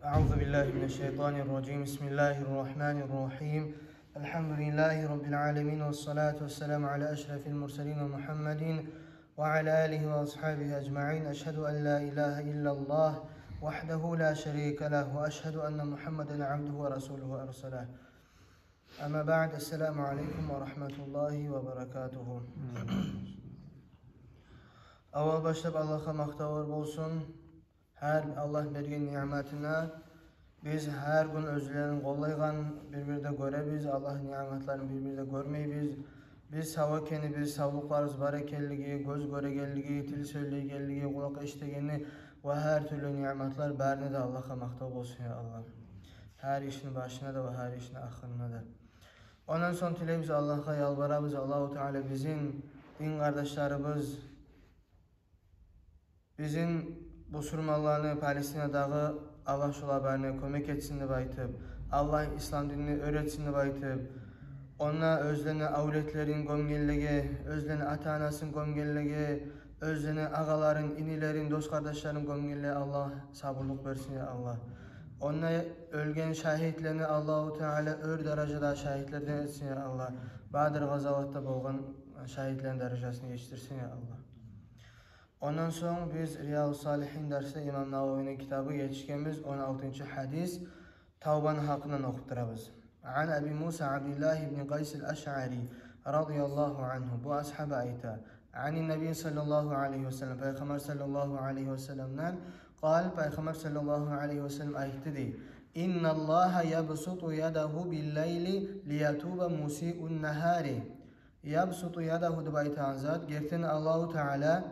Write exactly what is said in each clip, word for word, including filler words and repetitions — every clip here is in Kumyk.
أعوذ بالله من الشيطان الرجيم. بسم الله الرحمن الرحيم. الحمد لله رب العالمين، والصلاة والسلام على أشرف المرسلين محمد وعلى آله وأصحابه أجمعين. أشهد أن لا إله إلا الله وحده لا شريك له، وأشهد أن محمدا عبده ورسوله أرسله. أما بعد، السلام عليكم ورحمة الله وبركاته. Аввал башлап Аллагьгъа макътавлар болсун. Гьар Аллагь берген ниъматына. Биз гьар гюн оьзлерин къоллайгъан, бир-бирде гёребиз, Аллагь ниъматларын бир-бирде гёрмейбиз. Биз сав экенибиз, савлукъларыбыз бар экенлиги, гёз гёрегенлиги, тил сёйлейгенлиги, къулакъ эшитегени ва гьар тюрлю ниъматлар, барына да Аллагьгъа макътав болсун, я Аллагь. Гьар ишни башына да ва гьар ишни ахырына да. Ондан сонг тилейбиз Аллагьгъа, ялбарабыз, Аллагьу Таала бизин дин къардашларыбыз, бизин бусурманланы Палестинадагъы, Аллагь шолар барына кёмек этсин деп айтып, Аллагь ислам динни уьйретсин деп айтып, онда оьзлени авлетлерин гёмгенлеге, оьзлени ата-анасын гёмгенлеге, оьзлени агъаларын, инилерин, дос-къардашларын гёмгенлеге Аллагь сабурлукъ берсин, я Аллагь. Онда оьлген шагьитлени Аллагьу Таала оьр даражада шагьитлерден этсин, я Аллагь. Бадр къазаватда болгъан шагьитлени даражасына етишдирсин, я Аллагь. Ондан сонг биз Риядус-Салигьин дарсда имам Нававини китабы, етишгенбиз он алтынчы гьадис, тавбаны гьакъындан охуп турабыз. عن أبي موسى عبد الله بن قيس الأشعري رضي الله عنه, бу асгьаба айта, عن النبي صلى الله عليه وسلم, Пайхаммар саллаллагьу алайгьи ва салламдан, قال, Пайхаммар саллаллагьу алайгьи ва саллам айтды дей: إن الله يبسط يده بالليل ليتوب مسيء النهار. يبسط يده деп айтагъан зат, гертиден Аллагьу Таала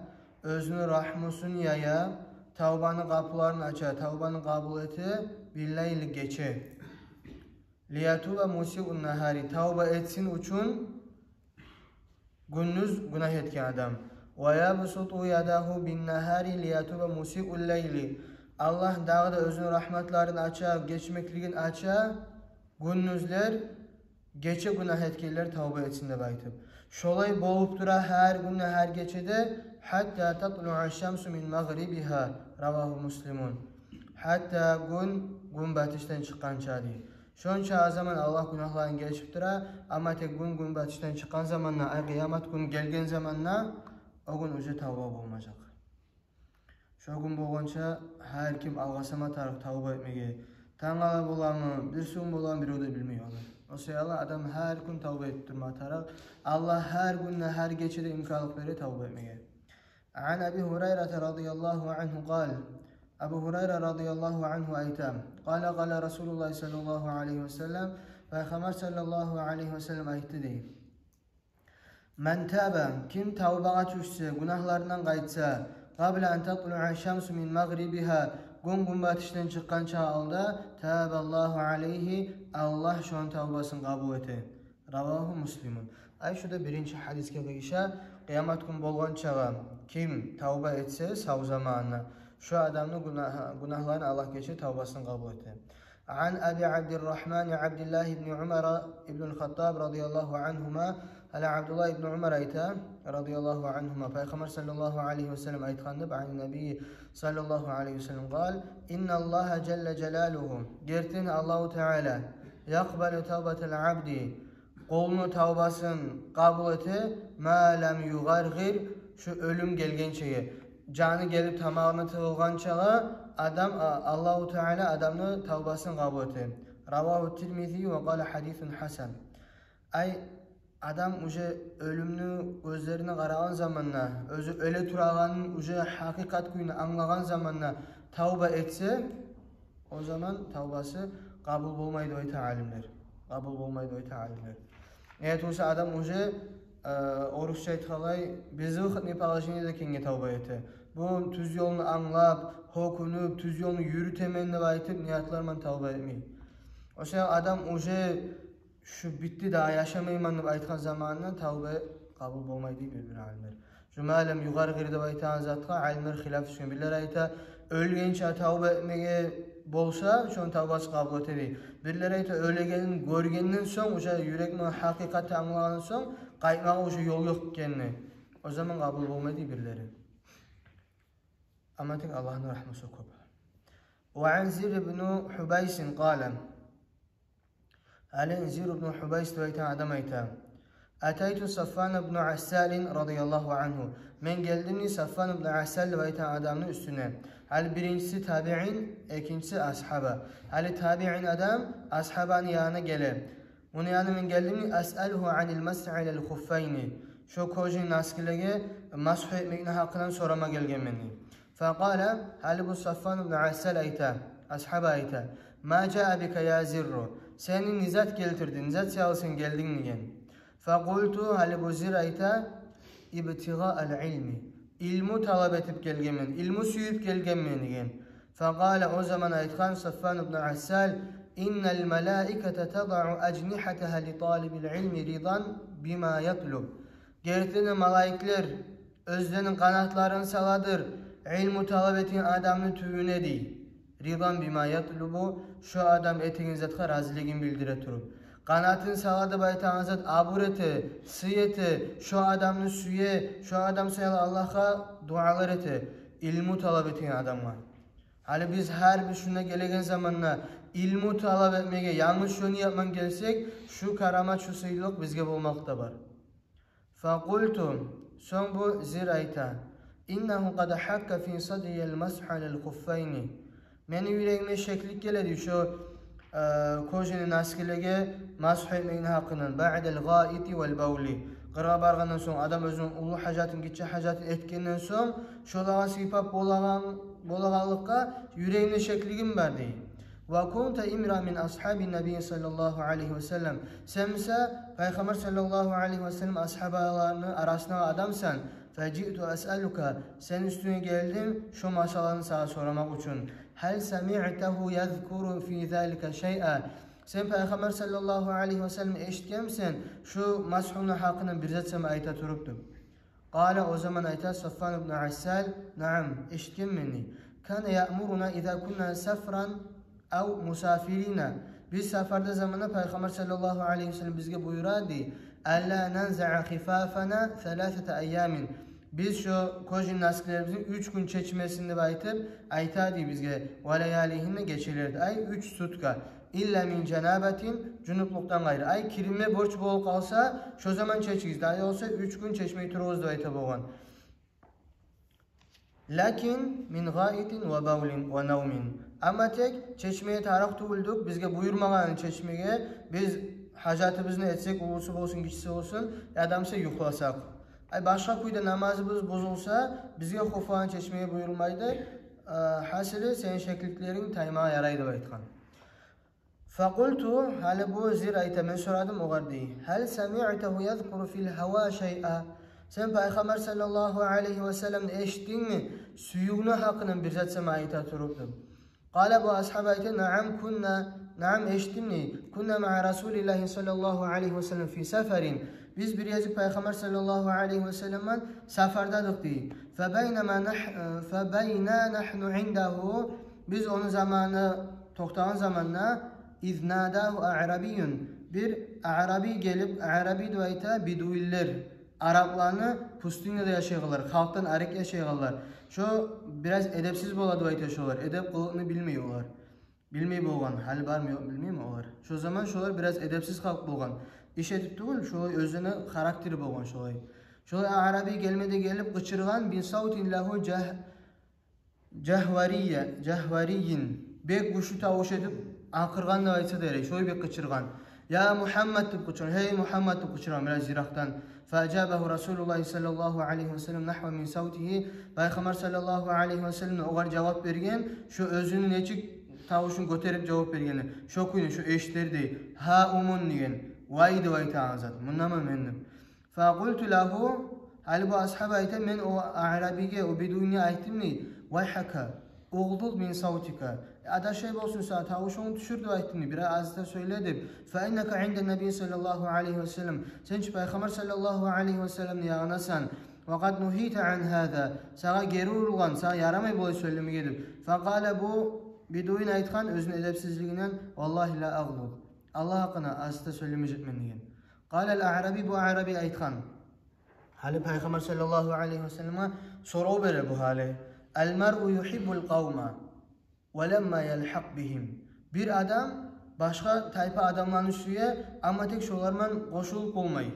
оьзюню рагьмусун яя, тавбаны къапуларын ача, тавбаны къабул эте, بالليل, гече. ليتوب مسيء النهار, тавба этсин учун гюндюз гюнагь этген адам. ويبسط يده بالنهار ليتوب مسيء الليل. Аллагь дагъы да оьзюню рагьматларын ача, гечмеклигин ача, гюндюзлер, гече гюнагь этгенлер тавба этсин деп айтып. Шолай болуп тура гьар гюнде, гьар гечеде. حتى تطلع الشمس من مغربها. رواه مسلم. Гьатта гюн гюнбатышдан чыкъгъанча дей. Шонча заман Аллагь гюнагьларын гечип тура, амма тек гюн гюнбатышдан чыкъгъан заманда, ай, къыямат гюн гелген заманда, о гюн уже тавба болмажакъ. Шо гюн болгъанча гьар ким алгъасама тарыкъ тавба этмеге. Тангала боламы, бирисигюн боламы, бирев де билмей ону. О саялы адам гьар гюн тавба этип турма тарыкъ. Аллагь гьар гюнде, гьар гечеде имканлыкъ бере тавба этмеге. عن أبي هريرة رضي الله عنه قال, Абу Гьурайра радияллагьу ангьу айта: قال قال رسول الله صلى الله عليه وسلم, Пайхаммар саллаллагьу алайгьи ва саллам айтды дей: من تاب, ким тавбагъа тюшсе, гюнагьларындан къайтса, قبل أن تطلع الشمس من مغربها, гюн гюнбатышдан чыкъгъанча алда, تاب الله عليه, Аллагь шону тавбасын къабул эте. رواه مسلم. Ай, шу да биринчи гьадисге къыйыша, къыямат гюн болгъанчагъа ким тавба этсе сав заманына, шо адамны гюнагь-, гюнагьларын Аллагь гече, тавбасын къабул эте. عن أبي عبد الرحمن عبد الله بن عمر بن الخطاب رضي الله عنهما, гьали Абдуллагь ибн Умар айта, радияллагьу ангьума, Пайхаммар саллаллагьу алайгьи ва саллам айтгъан деп, عن النبي صلى الله عليه وسلم قال: إن الله جل جلاله, гертиден Аллагьу Таала, يقبل توبة العبد, къулну тавбасын къабул эте, ما لم يغرغر, шу оьлюм гелгенчеге, жаны гелип тамагъына тыгъылгъанчагъа адам, а, Аллагьу Таала адамны тавбасын къабул эте. رواه الترمذي وقال حديث حسن. Ай, адам уже оьлюмню гёзлерине къарагъан заманда, оьзю оьле турагъанын уже гьакъыкъат кюйню англагъан заманда тавба этсе, о заман тавбасы къабул болмай деп айта алимлер. Къабул болмай деп айта алимлер. Неге тюгюл де адам уже, э, орусча айтгъанлай, безвыходное положениеде экенге тавба эте. Бу тюз ёлну англап, гьёкюнюп, тюз ёлну юрютемен деп айтып, ниятлар булан тавба этмей. О саялы адам уже шу битди, дагъы яшамайман деп айтгъан заманына тавба къабул болмай дей бир-бир алимлер. Шу ما لم يغرغر деп айтагъан затгъа алимлер хилаф тюшген. Бирлер айта, оьлгенче тавба этмеге болса, шону тавбасы къабул эте дей. Бирлер айта, оьлегенин гёргенден сонг, уже юрекни гьакъыкъатын англагъандан сонг, къайтмагъа уже ёл ёкъ экенни, о заман къабул болмай дей бирлери. Амма тек Аллагьны рагьмусу кёп. وعن زر بن حبيس قال. Гьали Зир ибн Гьубайс деп айтагъан адам айта: أتيت صفوان بن عسال رضي الله عنه. Мен гелдим дей Сафван ибн Асал деп айтагъан адамны уьстюне. Гьали биринчиси табиин, экинчиси асгьаба. Гьали табиин адам асгьабаны янына геле. Муну янына мен гелдим дей, أسأله عن المسح على الخفين. Шо кожаный носкилеге масгь этмекни гьакъындан сорама гелгенмен дей. فقال, гьали бу Сафван ибн Асал айта, асгьаба айта: ما جاء بك يا زر. Сени не зат гелтирди, не зат саялы сен гелдинг деген. فقلت, гьали бу Зир айта: ابتغاء العلم. Илму талап этип гелгенмен, илму сююп гелгенмен деген. فقال, о заман айтгъан Сафван ибн Асал: إن الملائكة تضع أجنحتها لطالب العلم رضا بما يطلب. Гертиден де, малайиклер оьзлени къанатларын саладыр илму талап этген адамны тюбюне дей. رضا بما يطلب, шо адам этеген затгъа разилигин билдире туруп. Къанатын салады деп айтагъан зат абур эте, сый эте, шо адамны сюе, шо адам саялы Аллагьгъа дуалар эте, илму талап этеген адамгъа. Гьали биз гьар бир шунда гелеген заманда илму талап этмеге, янгы шону япман гелсек, шу карамат, шу сыйлылыкъ бизге болмакъда бар. فقلت, сонг бу Зир айта: إنه قد حك في صدري المسح على الخفين. Мени юрегиме шеклик геле дей шо, э, кожаный носкилеге масгь этмекни гьакъындан. بعد الغائط والبول. Къыргъа баргъандан сонг, адам оьзюню уллу гьажатын, гиччи гьажатын этгенден сонг, шолагъа сыйпап болагъан, болагъанлыкъгъа юрегимде шеклигим бар дей. وكنت امرأ من أصحاب النبي صلى الله عليه وسلم. Сен буса Пайхаммар саллаллагьу алайгьи васаллам асгьабаларыны арасындагъы адамсан. فجئت أسألك, сени уьстюнге гелдим шо масъаланы сагъа сорамакъ учун. هل سمعته يذكر في ذلك شيئا. Сен Пайхаммар саллаллагьу алайгьи васалламны эшитгенмисен шо масгьуну гьакъындан бир зат сама айта туруп деп? قال, о заман айта Сафван ибн Асал: نعم, эшитгенмен дей. كان يأمرنا إذا كنا سفرا أو مسافرين. Биз сапарда заманда Пайхаммар саллаллагьу алайгьи васаллам бизге буюра дей: ألا ننزع خفافنا ثلاثة أيام. Биз шо кожаный носкилерибизни уьч гюн чечмесин деп айтып айта дей бизге. ولياليهن, гечелерде, ай, уьч сутка. إلا من جنابة, жунуплукъдан къайры. Ай, киринме борч болуп къалса, шо заман чечигиз, дагъы ёкъса уьч гюн чечмей туругъуз деп айта болгъан. لكن من غائط وبول ونوم. Амма тек чечмеге тарыкъ тюгюлдюк, бизге буюрмагъан чечмеге, биз гьажатыбызны этсек, уллусу болсун, гиччиси болсун, яда буса юхласакъ. Ай, башгъа кюйде намазыбыз бузулса, бизге хуфаны чечмеге буюрулмайды. Э, гьасили, сени шекликлеринг таймагъа ярай деп айтгъан. فقلت, гьали бу Зир айта, мен сорадым огъар дей: هل سمعته يذكر في الهوى شيئا. Сен Пайхаммар саллаллагьу алайгьи васалламны эшитдингми сюювню гьакъындан бир зат сама айта туруп деп? قال, бу асгьаба айта: نعم كنا, نعم, эшитдим дей. كنا مع رسول الله صلى الله عليه وسلم في سفر. Биз бир гезик Пайхаммар саллаллагьу алайгьи васаллам булан сапардадыкъ дей. فبينما نح-, فبينا نحن عنده, биз ону заманы токътагъан заманда, إذ ناداه أعرابي, бир аъраби гелип, аъраби деп айта бедуинлер, арапланы пустыняда яшайгъанлар, халкъдан арек яшайгъанлар. Шо бираз эдепсиз бола деп айта шолар, эдеп-къылыкъны билмей олар. Билмей болгъан, гьали бармы, ёкъ, билмеймен олар. Шо заман шолар бираз эдепсиз халкъ болгъан. Иш этип тюгюл, шолай оьзлени характери болгъан шолай. Шолай аъраби гелме де гелип къычыргъан: بصوت له جه-, جهوري, جهوري. Бек гючлю тавуш этип акъыргъан деп айтса да ярай, шолай бек къычыргъан. يا محمد деп къычыргъан, гьей Мугьаммад деп къычыргъан бираз йыракъдан. فأجابه رسول الله صلى الله عليه وسلم نحو من صوته. Пайхаммар саллаллагьу алайгьи васаллам да огъар жавап берген, шо оьзюню нечик тавушун гётерип жавап бергени, шо кюйню, шо эшитер дей. هؤم деген, вай деп айтагъан зат, мундаман мен деп. فقلت له, гьали бу асгьаба айта, мен о аърабиге, о бедуинге айтдым дей: ويحك, اغضض من صوتك. Адашай болсун сагъа, тавушунгну тюшюр деп айтдым дей, бираз азыта сёйле деп. فإنك عند النبي صلى الله عليه وسلم. Сен чи Пайхаммар саллаллагьу алайгьи васалламны ягъындасан. وقد نهيت عن هذا. Сагъа гери урулгъан, сагъа ярамай булай сёйлемеге деп. فقال, бу бедуин айтгъан оьзюню эдепсизлигинден: والله لا أغضب. Аллагь гьакъына, азыта сёйлемежекмен деген. قال الأعرابي, бу аъраби айтгъан. Гьали Пайхаммар саллаллагьу алайгьи васалламгъа сорав бере бу гьали. المرء يحب القوم. ولما يلحق بهم. Бир адам башгъа тайпа адамланы сюе, амма тек шолар булан къошулуп болмай.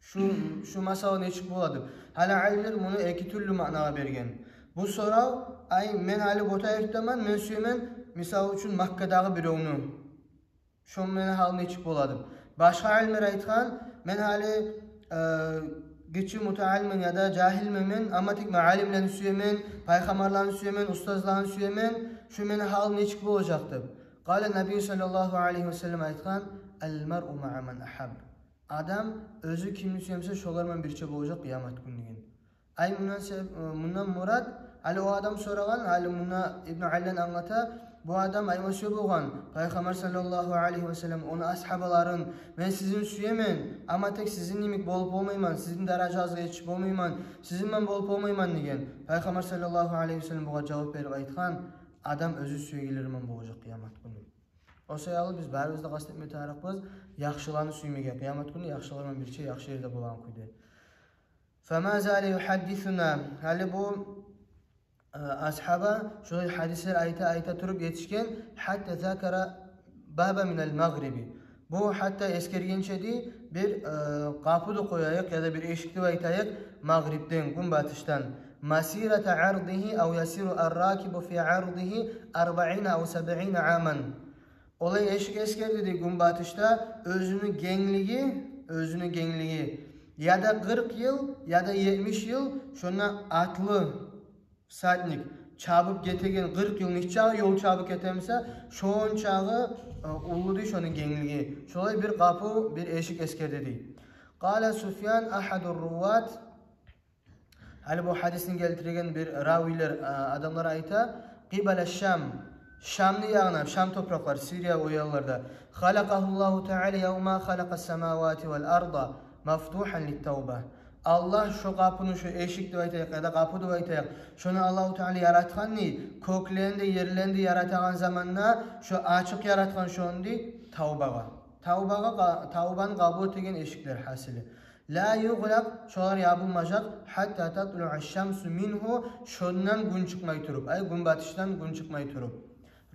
Шу, шу масъала нечик бола деп. Гьали алимлер муну эки тюрлю маънагъа берген. Бу сорав, ай, мен гьали бу тайпдаман, мен сюемен, мисал учун, Маккадагъы биревню. Шо мени гьалым нечик бола деп. Башгъа алимлер айтгъан, мен гьали, э, гиччи мутаалиммен яда жагьилмен мен, амма тек мен алимлени сюемен, пайхаммарланы сюемен, устазланы сюемен, шу мени гьалым нечик болажакъ деп. قال النبي صلى الله عليه وسلم айтгъан: المرء مع من أحب. Адам оьзю кимни сюе буса, шолар булан бирче болажакъ къыямат гюн деген. Ай, мундан се-, мундан мурат, гьали о адам сорагъан, гьали мунда Ибну Аллан англата, бу адам айтма сюе болгъан, Пайхаммар саллаллагьу алайгьи васаллам, ону асгьабаларын: «Мен сизин сюемен, амма тек сизин йимик болуп болмайман, сизин даражагъызгъа етишип болмайман, сизин булан болуп болмайман», — деген. Пайхаммар саллаллагьу алайгьи васаллам бугъар жавап берип айтгъан: «Адам оьзю сюегенлери булан болажакъ къыямат гюню». О саялы биз барыбыз да къаст этме тарыкъбыз яхшыланы сюймеге, къыямат гюню яхшылар булан бирче яхшы ерде болагъан кюйде. فما زال يحدثنا. Гьали бу, э, асгьаба шулай гьадислер айта, айта туруп етишген, حتى ذكر بابا من المغرب. Бу гьатта эсгергенче дей, бир, э, къапу деп къояйыкъ, яда бир эшик деп айтайыкъ, магърибден, гюнбатышдан. مسيرة عرضه أو يسير الراكب في عرضه أربعين أو سبعين عاما. Олай эшик эсгерди дей гюнбатышда, оьзюню генглиги, оьзюню генглиги яда къыркъ йыл, яда етмиш йыл, шонда атлы всадник чабып гетеген, къыркъ йыл нечакъы ёл чабып гете буса, шончакъы, э, уллу дей шону генглиги. Шолай бир къапу, бир эшик эсгерди дей. قال سفيان أحد الرواة. Гьали бу гьадисни гелтирген бир равилер, а, адамлар айта: قبل الشام. Шамны ягъына, Шам топуракълар, Сирия, о ялларда. خلقه الله تعالى يوم خلق السماوات والأرض مفتوحا للتوبة. Аллагь шо къапуну, шо эшик деп айтайыкъ, яда къапу деп айтайыкъ, шону Аллагьу Таала яратгъан дей, кёклени де, ерлени де яратагъан заманда шо ачыкъ яратгъан шону дей тавбагъа. Тавбагъа къа-, тавбаны къабул этеген эшиклер гьасили. لا يغلق, шолар ябылмажакъ, حتى تطلع الشمس منه, шондан гюн чыкъмай туруп, ай, гюнбатышдан гюн чыкъмай туруп.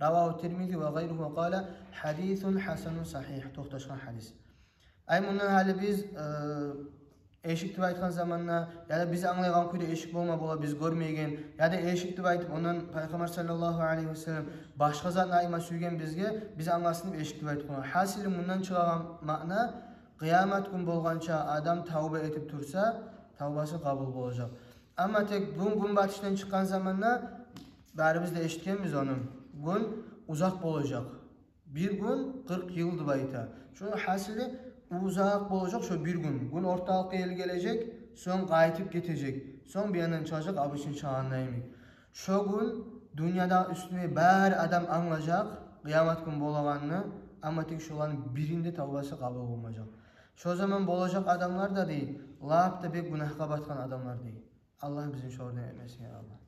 رواه الترمذي وغيره وقال حديث حسن صحيح. Токъташгъан гьадис. Ай, мундан гьали биз, э, эшик деп айтгъан заманда, яда биз англайгъан кюйде эшик болма бола, биз гёрмейген, яда эшик деп айтып, ондан Пайхаммар саллаллагьу алайгьи васаллам башгъа затны айтма сюйген бизге, биз англасын деп эшик деп айтып къойгъан. Гьасили, мундан чыгъагъан маъна, къыямат гюн болгъанча адам тавба этип турса, тавбасы къабул болажакъ. Амма тек гюн гюнбатышдан чыкъгъан заманда, барыбыз да эшитгенбиз ону, гюн узакъ болажакъ. Бир гюн къыркъ йыл деп айта. Шо гьасили узакъ болажакъ шо бир гюн. Гюн орталыкъгъа гел-, гележек, сонг къайтып гетежек. Сонг бир яндан чыгъажакъ, обычный чыгъагъанда йимик. Шо гюн дюньяда уьстюне бар адам англажакъ къыямат гюн болагъанны, амма тек шоланы бирин де тавбасы къабул болмажакъ. Шо заман болажакъ адамлар да дей, лап да бек гюнагьгъа батгъан адамлар дей. Аллагь бизин шолардан этмесин, я Аллагь.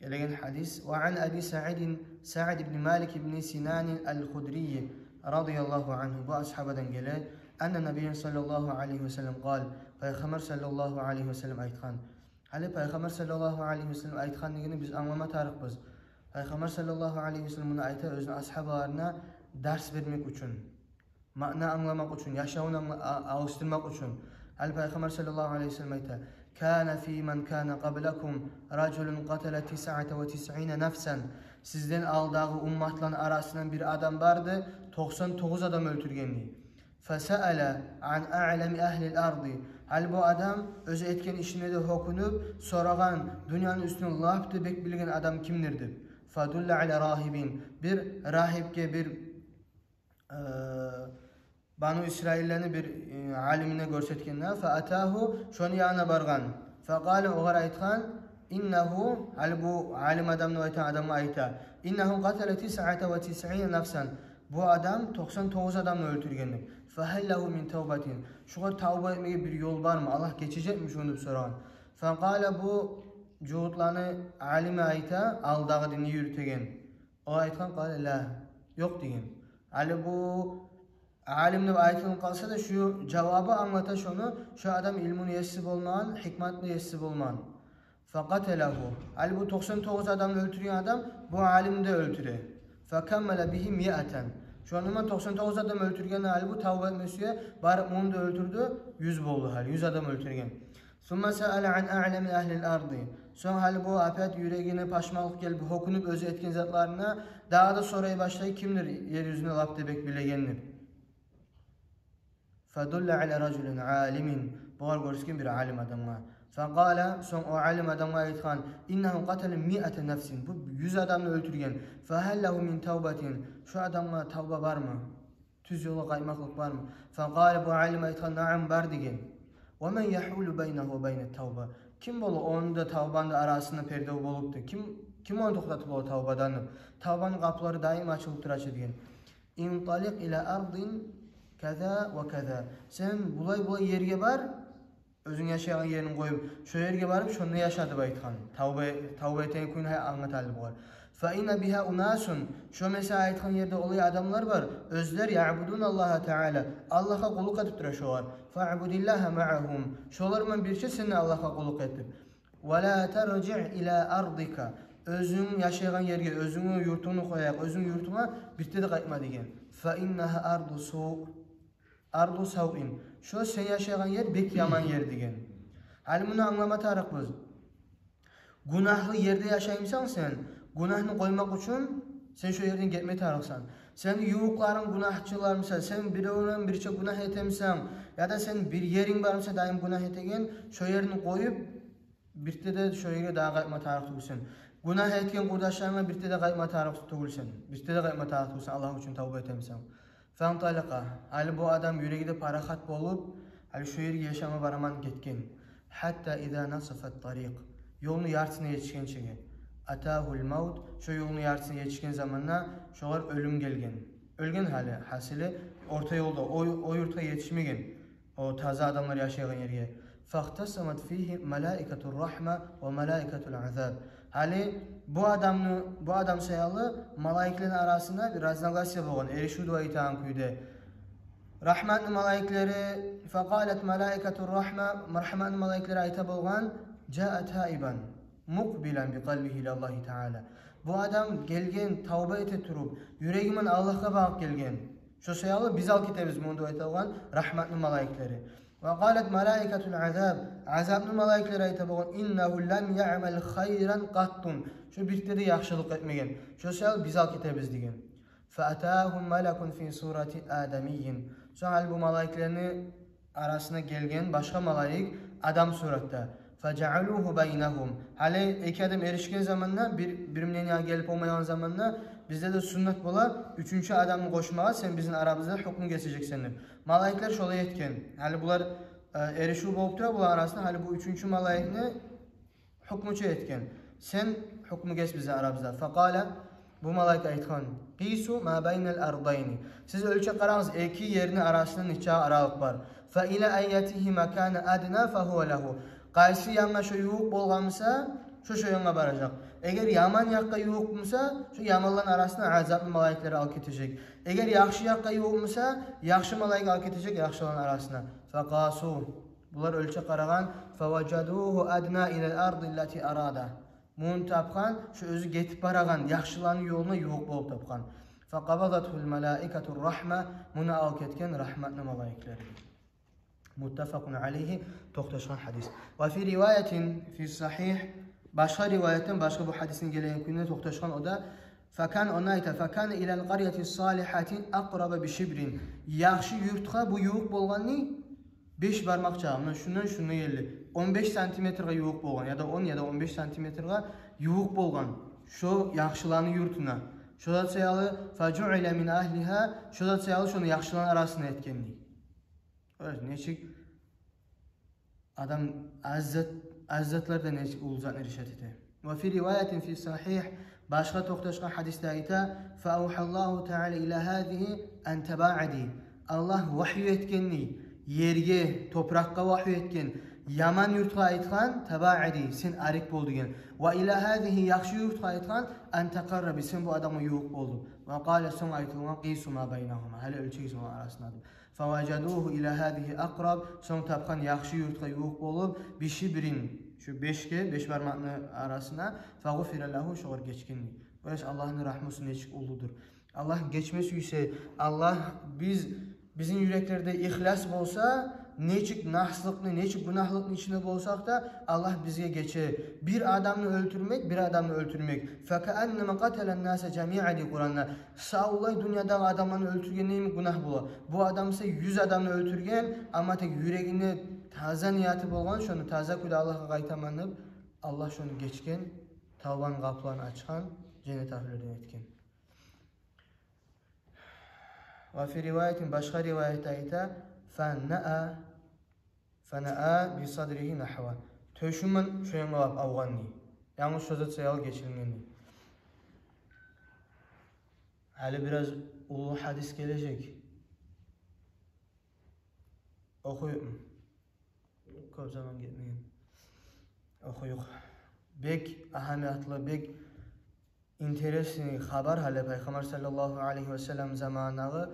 Гелеген гьадис: وعن أبي سعيد سعد بن مالك بن سنان الخدري رضي الله عنه, бу асгьабадан геле, أن النبي صلى الله عليه وسلم قال, Пайхаммар саллаллагьу алайгьи васаллам айтгъан. Гьали Пайхаммар саллаллагьу алайгьи васаллам айтгъан дегенни биз англама тарыкъбыз. Пайхаммар саллаллагьу алайгьи васаллам муну айта оьзюню асгьабаларына дарс бермек учун, маъна англамакъ учун, яшавун англа-, а-, алышдырмакъ учун. Гьали Пайхаммар саллаллагьу алайгьи васаллам айта: كان فيمن كان قبلكم رجل قتل تسعة وتسعين نفسا. Сизден алдагъы умматланы арасындан бир адам барды, токъсан тогъуз адам оьлтюрген дей. فسأل عن أعلم أهل الأرض. Гьали бу адам оьзю этген ишине де гьёкюнюп сорагъан, дюньяны уьстюн лап да бек билген адам кимдир деп. فدل على راهب. Бир рагьибге, бир, э, Бану Исраиллени бир, э, алимине гёрсетген де. فأتاه, шону янына баргъан. فقال, огъар айтгъан: إنه, гьали бу алим адам деп айтагъан адамгъа айта: إنه قتل تسعة وتسعين نفسا. Бу адам токъсан тогъуз адамны оьлтюрген деп. فهل له من توبة؟ Шугъар тавба этмеге бир ёл бармы? Аллагь гечежекми шуну деп сорагъан. فقال, бу жугьутланы алими айта, алдагъы динни юрютеген. О айтгъан: قال لا, ёкъ деген. Гьали бу алим деп айтылып къалса да, шу жавабы англата шону, шу адам илмуну еси болмагъан, гьикматны еси болмагъан. فقتله. Гьали бу токъсан тогъуз адамны оьлтюрген адам бу алимни де оьлтюре. فكمل به مائة. Шону булан токъсан тогъуз адам оьлтюрген гьали бу тавба этме сюе, барып муну да оьлтюрдю, юз болду гьали, юз адам оьлтюрген. ثم سأل عن أعلم أهل الأرض. Сонг гьали бу опять юрегине пашманлыкъ гелип, гьёкюнюп оьзю этген затларына, дагъы да сорай башлай, кимдир ер юзюнде лап да бек билеген деп. فدل على رجل عالم. Бугъар гёрсетген бир алим адамгъа. فقال, сонг о алим адамгъа айтгъан: إنه قتل مائة نفس. Бу юз адамны оьлтюрген. فهل له من توبة؟ Шо адамгъа тавба бармы? Тюз ёлгъа къайтмакълыкъ бармы? فقال, бу алим айтгъан: نعم, бар деген. ومن يحول بينه وبين التوبة؟ Ким бола ону да тавбаны да арасында пердев болуп да? Ким, ким ону токътатып бола тавбадан деп? Тавбаны къапулары даим ачылып тура чы деген. انطلق إلى أرض كذا وكذا. Сен булай-булай ерге бар, оьзюнг яшайгъан еринг къоюп, шо ерге барып, шонда яша деп айтгъан. Тавба, тавба этеген кюйню англата гьали бугъар. فإن بها أناس. Шо, масала, айтгъан ерде олай адамлар бар, оьзлер يعبدون الله تعالى, Аллагьгъа къуллукъ этип тура шолар. فاعبد الله معهم. Шолар булан бирче сен де Аллагьгъа къуллукъ эт деп. ولا ترجع إلى أرضك. Оьзюнг яшайгъан ерге, оьзюнгню юртунгну къояйыкъ, оьзюнгню юртунга бирте де къайтма деген. فإنها أرض سوء. أرض سوء. Шо сен яшайгъан ер бек яман ер деген. Гьали муну англама тарыкъбыз. Гюнагьлы ерде яшаймысан сен, гюнагьны къоймакъ учун сен шо ерден гетме тарыкъсан. Сени ювукъларынг гюнагьчылар буса, сен биревден бирче гюнагь этемисен, яда сени бир еринг бар буса, даим гюнагь этеген, шо ерни къоюп, бирте де шо ерге дагъы къайтма тарыкъ тюгюлсен. Гюнагь этген къурдашларынга бирте де къайтма тарыкъ тюгюлсен. Бирте де къайтма тарыкъ тюгюлсен, Аллагь учун тавба этемисен. فانطلق. Гьали бу адам юреги де парахат болуп, гьали шо ерге яшама бараман гетген. حتى إذا نصف الطريق. Ёлну яртысына етишгенчеге. أتاه الموت. Шо ёлну яртысына етишген заманда шогъар оьлюм гелген. Оьлген гьали, гьасили, орта ёлда, о, о юртгъа етишмеген. О таза адамлар яшайгъан ерге. فاختصمت فيه ملائكة الرحمة وملائكة العذاب. Гьали бу адамны, бу адам саялы малайиклени арасында бир разногласие болгъан, эришив деп айтагъан кюйде. Рагьматны малайиклери, فقالت ملائكة الرحمة, рагьматны малайиклери айта болгъан: جاء تائبا مقبلا بقلبه إلى الله تعالى. Бу адам гелген, тавба эте туруп, юреги ман Аллагьгъа багъып гелген. Шо саялы биз алып гетебиз муну деп айта болгъан рагьматны малайиклери. وقالت ملائكة العذاب, азапны малайиклери айта болгъан: إنه لم يعمل خيرا قط. Шо бирте де яхшылыкъ этмеген. Шо саялы биз алып гетебиз деген. فأتاهم ملك في صورة آدمي. Сонг гьали бу малайиклени арасына гелген башгъа малайик адам суратда. فجعلوه بينهم. Гьали эки адам эришген заманда, бир, бир мнениеге гелип болмайгъан заманда, бизде де суннат бола уьчюнчю адамны къошмагъа, сен бизин арабызда гьукму гесежексен деп. Малайиклер шолай этген. Гьали булар, э, эришив болуп тура булар арасында, гьали бу уьчюнчю малайикни гьукмучу этген. Сен гьукму гес бизин арабызда. فقال, бу малайик айтгъан: قيسوا ما بين الأرضين. Сиз оьлчеп къарагъыз, эки ерни арасында нече аралыкъ бар. فإلى أيتهما كان أدنى فهو له. Къайсы янгъа шо ювукъ болгъан буса, шо, шо янгъа баражакъ. Эгер яман якъгъа ювукъ буса, шо яманланы арасына азапны малайиклери алып гетежек. Эгер яхшы якъгъа ювукъ буса, яхшы малайик алып гетежек яхшыланы арасына. فقاسوا. Булар оьлчеп къарагъан, فوجدوه أدنى إلى الأرض التي أراد. Муну тапгъан, шо оьзю гетип барагъан яхшыланы ёлуна ювукъ болуп тапгъан. فقبضته الملائكة الرحمة, муну алып гетген рагьматны малайиклери. متفق عليه, токъташгъан гьадис. وفي رواية في الصحيح, башгъа риваятдан, башгъа бу гьадисни гелеген кюйде токъташгъан о да, فكان, ону айта, فكان إلى القرية الصالحة أقرب بشبر. Яхшы юртгъа бу ювукъ болгъан беш бармакъ чакъы, муна шундан шунда гелди. Он беш сантиметрге ювукъ болгъан, яда он, яда он беш сантиметрге ювукъ болгъан шо яхшыланы юртуна. Шо зат саялы, فجعل من أهلها, шо зат саялы шону яхшыланы арасына этген дей. Гёресиз, нечик адам аз зат, аз затларда нечик уллу затны решать эте. وفي رواية في الصحيح, башгъа токъташгъан гьадисде айта, فأوحى الله تعالى إلى هذه أن تباعدي. Аллагь вагью этген дей ерге, топуракъгъа вагью этген, яман юртгъа айтгъан, تباعدي, сен арек бол деген. وإلى هذه, яхшы юртгъа айтгъан, أن تقربي, сен бу адамгъа ювукъ бол деп. وقال, сонг айтылгъан, قيسوا ما بينهما, гьали оьлчегиз оланы арасына деп. فوجدوه إلى هذه أقرب, сонг тапгъан яхшы юртгъа ювукъ болуп, بشبر, Шу бешге, беш бармакъны арасына, фагъуфира лагьу, шогъар гечген дей. Къараш, Аллагьны рагьмусу нечик уллудур. Аллагь гечме сюйсе, Аллагь биз, бизин юреклерде ихлас болса, нечик нагьслыкъны, нечик гюнагьлыкъны ичинде болсакъ да, Аллагь бизге гече. Бир адамны оьлтюрмек, бир адамны оьлтюрмек. Факааннама къаталан наса жамиан дей Къуранда. Савлай дюньядагъы адамланы оьлтюрген йимик гюнагь бола. Бу адам буса юз адамны оьлтюрген, амма тек юрегинде таза нияты болгъан, шону таза кюйде Аллагьгъа къайтаман деп, Аллагь шону гечген, тавбаны къапуларын ачгъан, женнет агьлюлерден этген. Ва фи риваятин, башгъа риваятда айта, фанаа, фанаа би садригьи нагьва. Тёшюмюн шо янгъа лап авгъан дей. Янгыз шо зат саялы гечилген дей. Гьали бираз уллу гьадис гележек. Охуюкъму? Кёп заман гетмеген. Охуюкъ. Бек агьамиятлы, бек интересный хабар. Гьали Пайхаммар саллаллагьу алайгьи ва саллам заманындагъы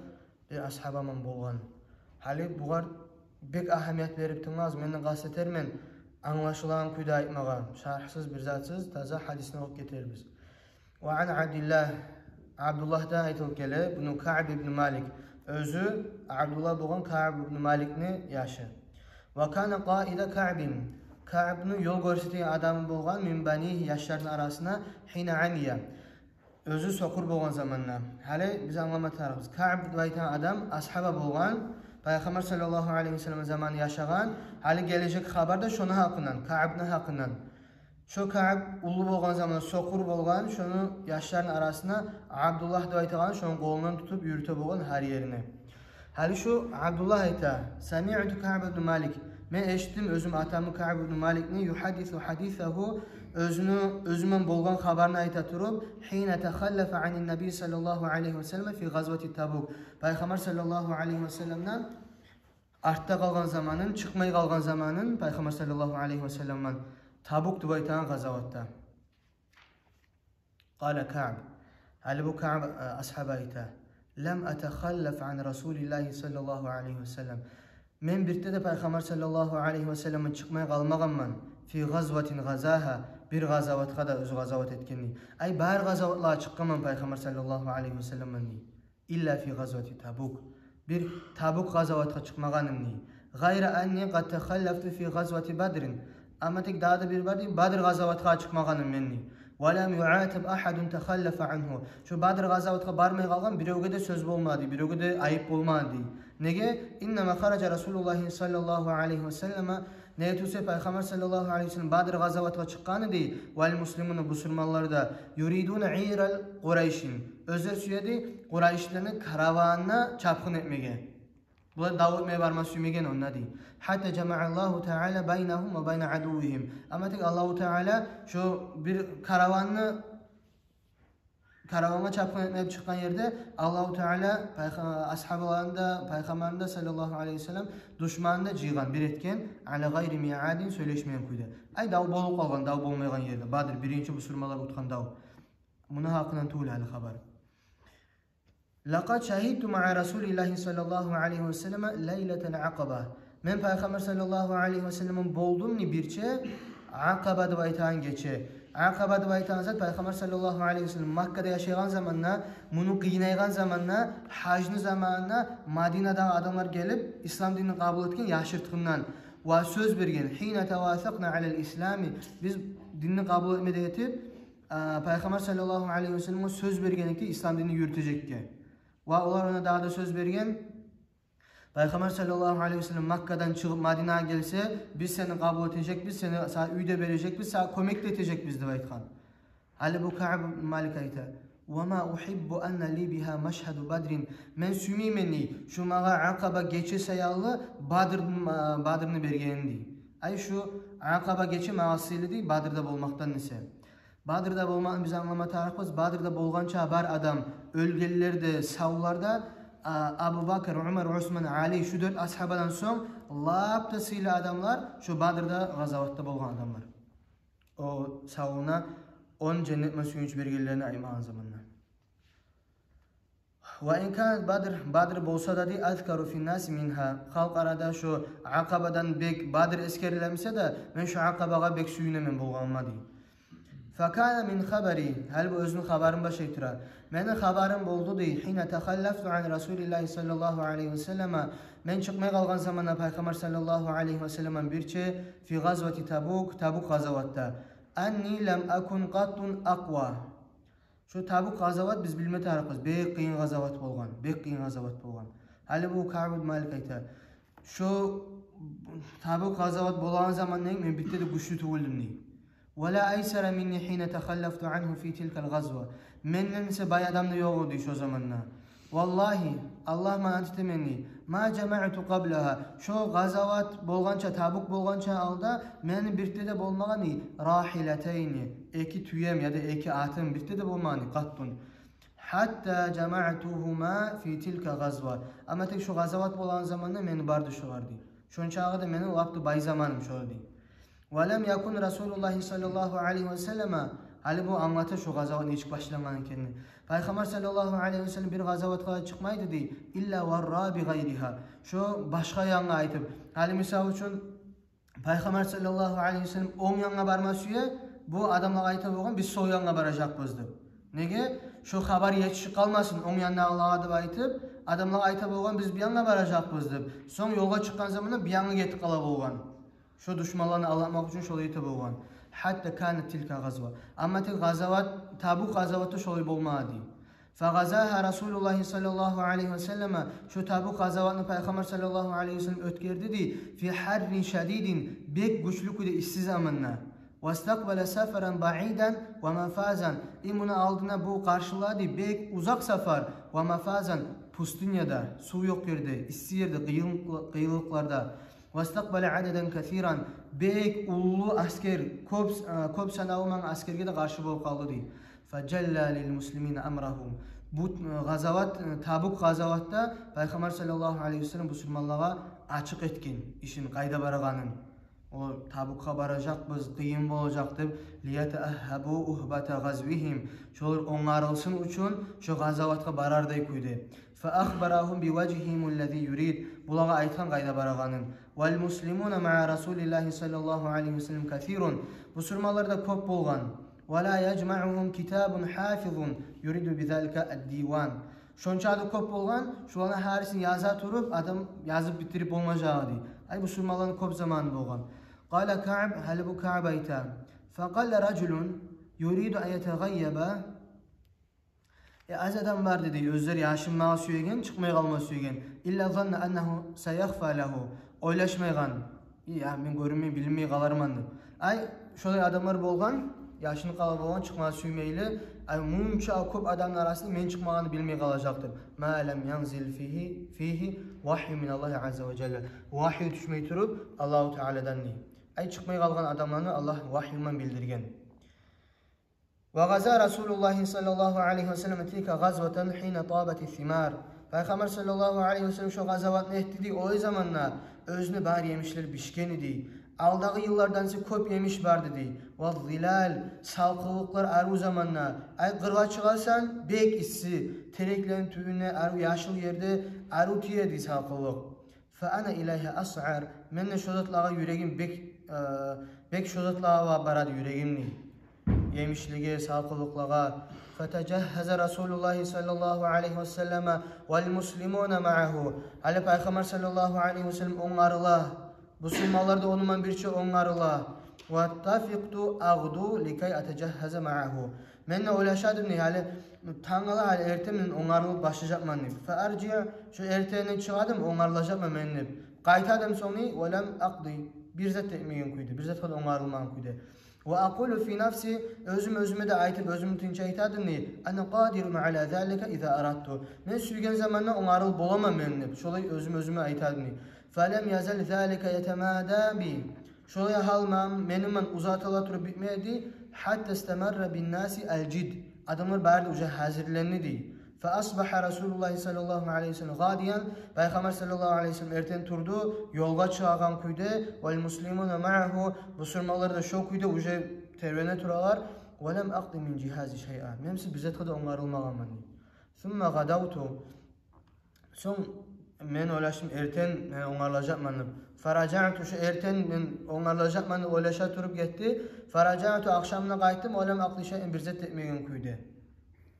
бир асгьабаман болгъан. Гьали бугъар бек агьамият берип тынглагъыз, мен де къаст этермен англашылагъан кюйде айтмагъа. Шаргьсыз, бир затсыз, таза гьадисни охуп гетербиз. Ва ан Абдиллагь, Абдуллагьдан айтылып геле, буну Каъб ибн Малик. Оьзю Абдуллагь болгъан Каъб ибн Маликни яшы. Ва кана къаида Каъбин. Каъбну ёл гёрсетеген адамы болгъан, мин банигьи, яшларыны арасына, гьина амия. Оьзю сокъур болгъан заманда. Гьали биз англама тарыкъбыз. Каъб деп айтагъан адам асгьаба болгъан, Пайхаммар саллаллагьу алайгьи ва саллам заманы яшагъан. Гьали гележек хабар да шону гьакъындан, Каъбну гьакъындан. Шо Каъб уллу болгъан заманда сокъур болгъан, шону яшларыны арасына Абдуллагь деп айтагъан, шону къолундан тутуп юрюте болгъан гьар ерине. Гьали шу Абдуллагь айта: «Самиъту Каъб ибн Малик». Мен эшитдим оьзюм атамны, Каъб ибн Маликни, «юхаддису хадисагьу», оьзюню, оьзюмен болгъан хабарын айта туруп, «хина тахаллафа анин наби саллаллагьу алайгьи ва саллам фи гъазвати Табук». Пайхаммар саллаллагьу алайгьи ва салламдан артда къалгъан заманын, чыкъмай къалгъан заманын Пайхаммар саллаллагьу алайгьи ва салламдан Табук деп айтагъан къазаватда. Къала Каъб. Гьали бу Каъб, э, асгьаба айта: «Лам атахаллаф ан Расулиллагьи саллаллагьу алайгьи ва саллам». Мен бирде де Пайхаммар саллаллагьу алайгьи ва салламдан чыкъмай къалмагъанман. Фи гъазватин гъазагьа, бир къазаватгъа да, оьзю къазават этгенни. Ай, бары къазаватлагъа чыкъгъанман Пайхаммар саллаллагьу алайгьи ва салламдан дей. Илла фи гъазвати Табук. Бир Табук къазаватгъа чыкъмагъаным дей. Гъайра анни къад тахаллафту фи гъазвати Бадрин. Амма тек дагъы да бир бар дей, Бадр къазаватгъа чыкъмагъаным мен дей. Ва лам юатаб ахадун тахаллафа ангьу. Шу Бадр къазаватгъа бармай къалгъан биревге де сёз болмады, биревге де айып болмады дей. Неге? Иннама хаража Расулуллагьи саллаллагьу алайгьи ва саллама. Неге тюгюл эсе Пайхаммар саллаллагьу алайгьи ва саллам Бадр къазаватгъа чыкъгъаны дей, вал муслимуна, бусурманлар да, юридуна ирал Къурайшин. Оьзлер сюе дей Къурайшлени караванына чапгъын этмеге. Булар дав этмеге барма сюймеген онда дей. Хатта жамааллагьу таала байнагьум ва байна адуввигьим. Амма тек Аллагьу Таала шу бир караванны караванына чапгъын этме деп чыкъгъан ерде Аллагьу Таала пайха-, асгьабаларын да, Пайхаммарны да саллаллагьу алайгьи ва саллам душманын да жыйгъан, бир этген, ала гъайри миадин, сёйлешмеген кюйде. Ай, дав болуп къалгъан, дав болмайгъан ерде. Бадр, биринчи бусурманлар утгъан дав. Муну гьакъындан тюгюл гьали хабар. Лакъад шагьидту маа Расулиллагьи саллаллагьу алайгьи ва саллама лайлатал акъаба. Мен Пайхаммар саллаллагьу алайгьи ва салламан болдум дей бирче Акъаба деп айтагъан гече. Акъаба деп айтагъан зат Пайхаммар саллаллагьу алайгьи ва саллам Маккада яшайгъан заманда, муну къыйнайгъан заманда, гьажны заманында Мадинадагъы адамлар гелип, ислам динни къабул этген яшыртгъындан. Ва сёз берген, хина тавасакъна алал ислами, биз динни къабул этме деп этип, а, Пайхаммар саллаллагьу алайгьи ва салламгъа сёз берген эдик ислам динни юрютежекге. Ва олар онда дагъы да сёз берген, Пайхаммар саллаллагьу алайгьи ва саллам Маккадан чыгъып Мадинагъа гелсе, биз сени къабул этежекбиз, сени, сагъа уьй де бережекбиз, сагъа кёмек де этежекбиз деп айтгъан. Гьали бу Каъб ибн Малик айта: «Ва ма ухиббу анна ли бигьа машгьаду Бадрин». Мен сюймеймен дей шу магъа Акъаба гече саялы Бадр, Бадрны бергенин дей. Ай, шу Акъаба гече магъа сыйлы дей Бадрда болмакъдан эсе. Бадрда болмакъны биз англама тарыкъбыз. Бадрда болгъанча бар адам, оьлгенлер де, савлар да, а, Абу Бакр, Умар, Усман, Али, шу дёрт асгьабадан сонг лап да сыйлы адамлар шу Бадрда, къазаватда болгъан адамлар. О савуна он женнет булан сююнч бергенлерин айтмагъан заманда. وإن كانت بدر, Бадр болса да, дей, أذكر في الناس منها. Халкъ арада шо Акъабадан бек Бадр эсгерилемесе де, мен шо Акъабагъа бек сююнемен болгъаныма, дей. فكان من خبري, гьали бу оьзюню хабарын башлай тура. Мени хабарым болду, дей, حين تخلفت عن رسول الله صلى الله عليه وسلم. Мен чыкъмай къалгъан заманда Пайхаммар саллаллагьу алайгьи ва салламдан бирче في غزوة تبوك, Табук къазаватда. أني لم أكن قط أقوى. Шо Табук къазават, биз билме тарыкъбыз, бек къыйын къазават болгъан, бек къыйын къазават болгъан. Гьали бу Каъб ибн Малик айта: шо Табук къазават болагъан заманда мен битте де гючлю тюгюлдюм, дей. ولا أيسر مني حين تخلفت عنه في تلك الغزوة. Менден эсе бай адам да ёкъ эди шо заманда. والله, Аллагь булан ант этемен, дей, ما جمعت قبلها. Шо къазават болгъанча, Табук болгъанча алда мени бирде де болмагъан, дей, راحلتين, эки тюем яда эки атым бирде де болмагъан, дей, قط. حتى جمعتهما في تلك الغزوة. Амма тек шо къазават болагъан заманда мени барды шолар, дей. Шончагъы да мени лап да бай заманым шо, дей. ولم يكن رسول الله صلى الله عليه وسلم, гьали бу англата шо къазават нечик башлангъан экенни. Пайхаммар саллаллагьу алайгьи ва саллам бир къазаватгъа чыкъмайды, дей, إلا ورى بغيرها. Шо башгъа янгъа айтып. Гьали мисал учун, Пайхаммар саллаллагьу алайгьи ва саллам онг янгъа барма сюе, бу адамлагъа айта болгъан: биз сол янгъа баражакъбыз, деп. Неге? Шо хабар етишип къалмасын онг яндагъылагъа деп айтып, адамлагъа айта болгъан: биз бу янгъа баражакъбыз, деп. Сонг ёлгъа чыкъгъан заманда бу янгъа гетип къала болгъан. Шо душманланы алдатмакъ учун шолай эте болгъан. حتى كانت تلك الغزوة. Амма тек къазават, Табук къазаваты шолай болмады, дей. فغزاها رسول الله صلى الله عليه وسلم. Шо Табук къазаватны Пайхаммар саллаллагьу алайгьи ва саллам оьтгерди, дей, في حر شديد, бек гючлю кюйде исси заманда. واستقبل سفرا بعيدا ومفازا. И муну алдына бу къаршылады бек узакъ сапар, ومفازا, пустыняда, сув ёкъ ерде, исси ерде, къыйын-, къыйынлыкъларда. واستقبل عددا كثيرا, бек уллу аскер, кёп, э, кёп санаву ман аскерге де къаршы болуп къалды, дей. فجلى للمسلمين أمره. Бу, э, къазават, э, Табук къазаватда Пайхаммар саллаллагьу алайгьи ва саллам бусурманлагъа ачыкъ этген ишин, къайда барагъанын. О, Табукгъа баражакъбыз, къыйын болажакъ деп, ليتأهبوا أهبة غزوهم. Шолар онгарылсын учун шо къазаватгъа барардай кюйде. فأخبرهم بوجههم الذي يريد. Булагъа айтгъан къайда барагъанын. والمسلمون مع رسول الله صلى الله عليه وسلم كثير. Бусурманлар да кёп болгъан. ولا يجمعهم كتاب حافظ يريد بذلك الديوان. Шончакъы да кёп болгъан, шуланы гьарисин яза туруп, адам язып битирип болмажакъ эди. Ай, бусурманланы кёп заманы болгъан. قال كعب, гьали бу Каъб айта: فقل رجل يريد أن يتغيب. Э, аз адам бар, деди, оьзлер яшынмагъа сюеген, чыкъмай къалма сюеген. إلا ظن أنه سيخفى له. Ойлашмайгъан, я, мен гёрюнмей, билинмей къаларман деп. Ай, шолай адамлар болгъан, яшынып къала болгъан, чыкъмагъа сюймейли. Ай, мунча кёп адамны арасында мен чыкъмагъанны билмей къалажакъ деп. ما لم ينزل فيه, فيه وحي من الله عز وجل. Вагьйу тюшмей туруп Аллагьу Тааладан, дей. Ай, чыкъмай къалгъан адамланы Аллагь вагьйу булан билдирген. وغزا رسول الله صلى الله عليه وسلم تلك الغزوة حين طابت الثمار. Пайхаммар саллаллагьу алайгьи ва саллам шо къазаватны этди, дей, олай заманда оьзюню бар емишлери бишген эди. Алдагъы йыллардан эсе кёп емиш бар эди. والظلال, салкъынлыкълар арив заманда. Ай, къыргъа чыгъасан, бек исси, тереклени тюбюнде, арив яшыл ерде арив тие эди салкъынлыкъ. فأنا إليها أسعر. Мен де шо затлагъа юрегим бек, э, бек шо затлагъа барады юрегим, дей. Емишлеге, салкъынлыкълагъа. فتجهز رسول الله صلى الله عليه وسلم والمسلمون معه. Гьали Пайхаммар саллаллагьу алайгьи ва саллам онгарыла. Бусурманлар да ону булан бирче онгарыла. وطفقت أغدو لكي أتجهز معه. Мен де ойлашадым, дей, гьали тангала, гьали эртен мен онгарылып башлажакъман деп. فأرجع, шо эртенни чыгъадым, онгарылажакъман мен деп. Къайтадым сонг, дей, ولم أقد, бир зат этмеген кюйде, бир затгъа да онгарылмагъан кюйде. وأقول في نفسي, оьзюм оьзюме де айтып, оьзюмню тынч айтадым, дей, أنا قادر على ذلك إذا أردت. Мен сюйген заманда онгарылып боламан мен деп, шолай оьзюм оьзюме айтадым, дей. فلم يزل ذلك يتمادى بي. Шолай гьал ман-, мени булан узатыла туруп битмеди. حتى استمر بالناس الجد. Адамлар бары да уже гьазирленди, дей. فأصبح رسول الله صلى الله عليه وسلم غاديا. Пайхаммар саллаллагьу алайгьи ва саллам эртен турду, ёлгъа чыгъагъан кюйде, والمسلمون معه, бусурманлар да шо кюйде уже тербене туралар. ولم أقد من جهازي شيئا. Мен эсе бир затгъа да онгарылмагъанман, дей. Сумма гадавту. Сонг мен ойлашдым, эртен мен онгарылажакъман деп. Фаражаъту, шо эртен мен онгарылажакъман деп ойлаша туруп гетди. Фаражаъту, ахшамына къайтдым, ва лам акъди шайъан, бир зат этмеген кюйде.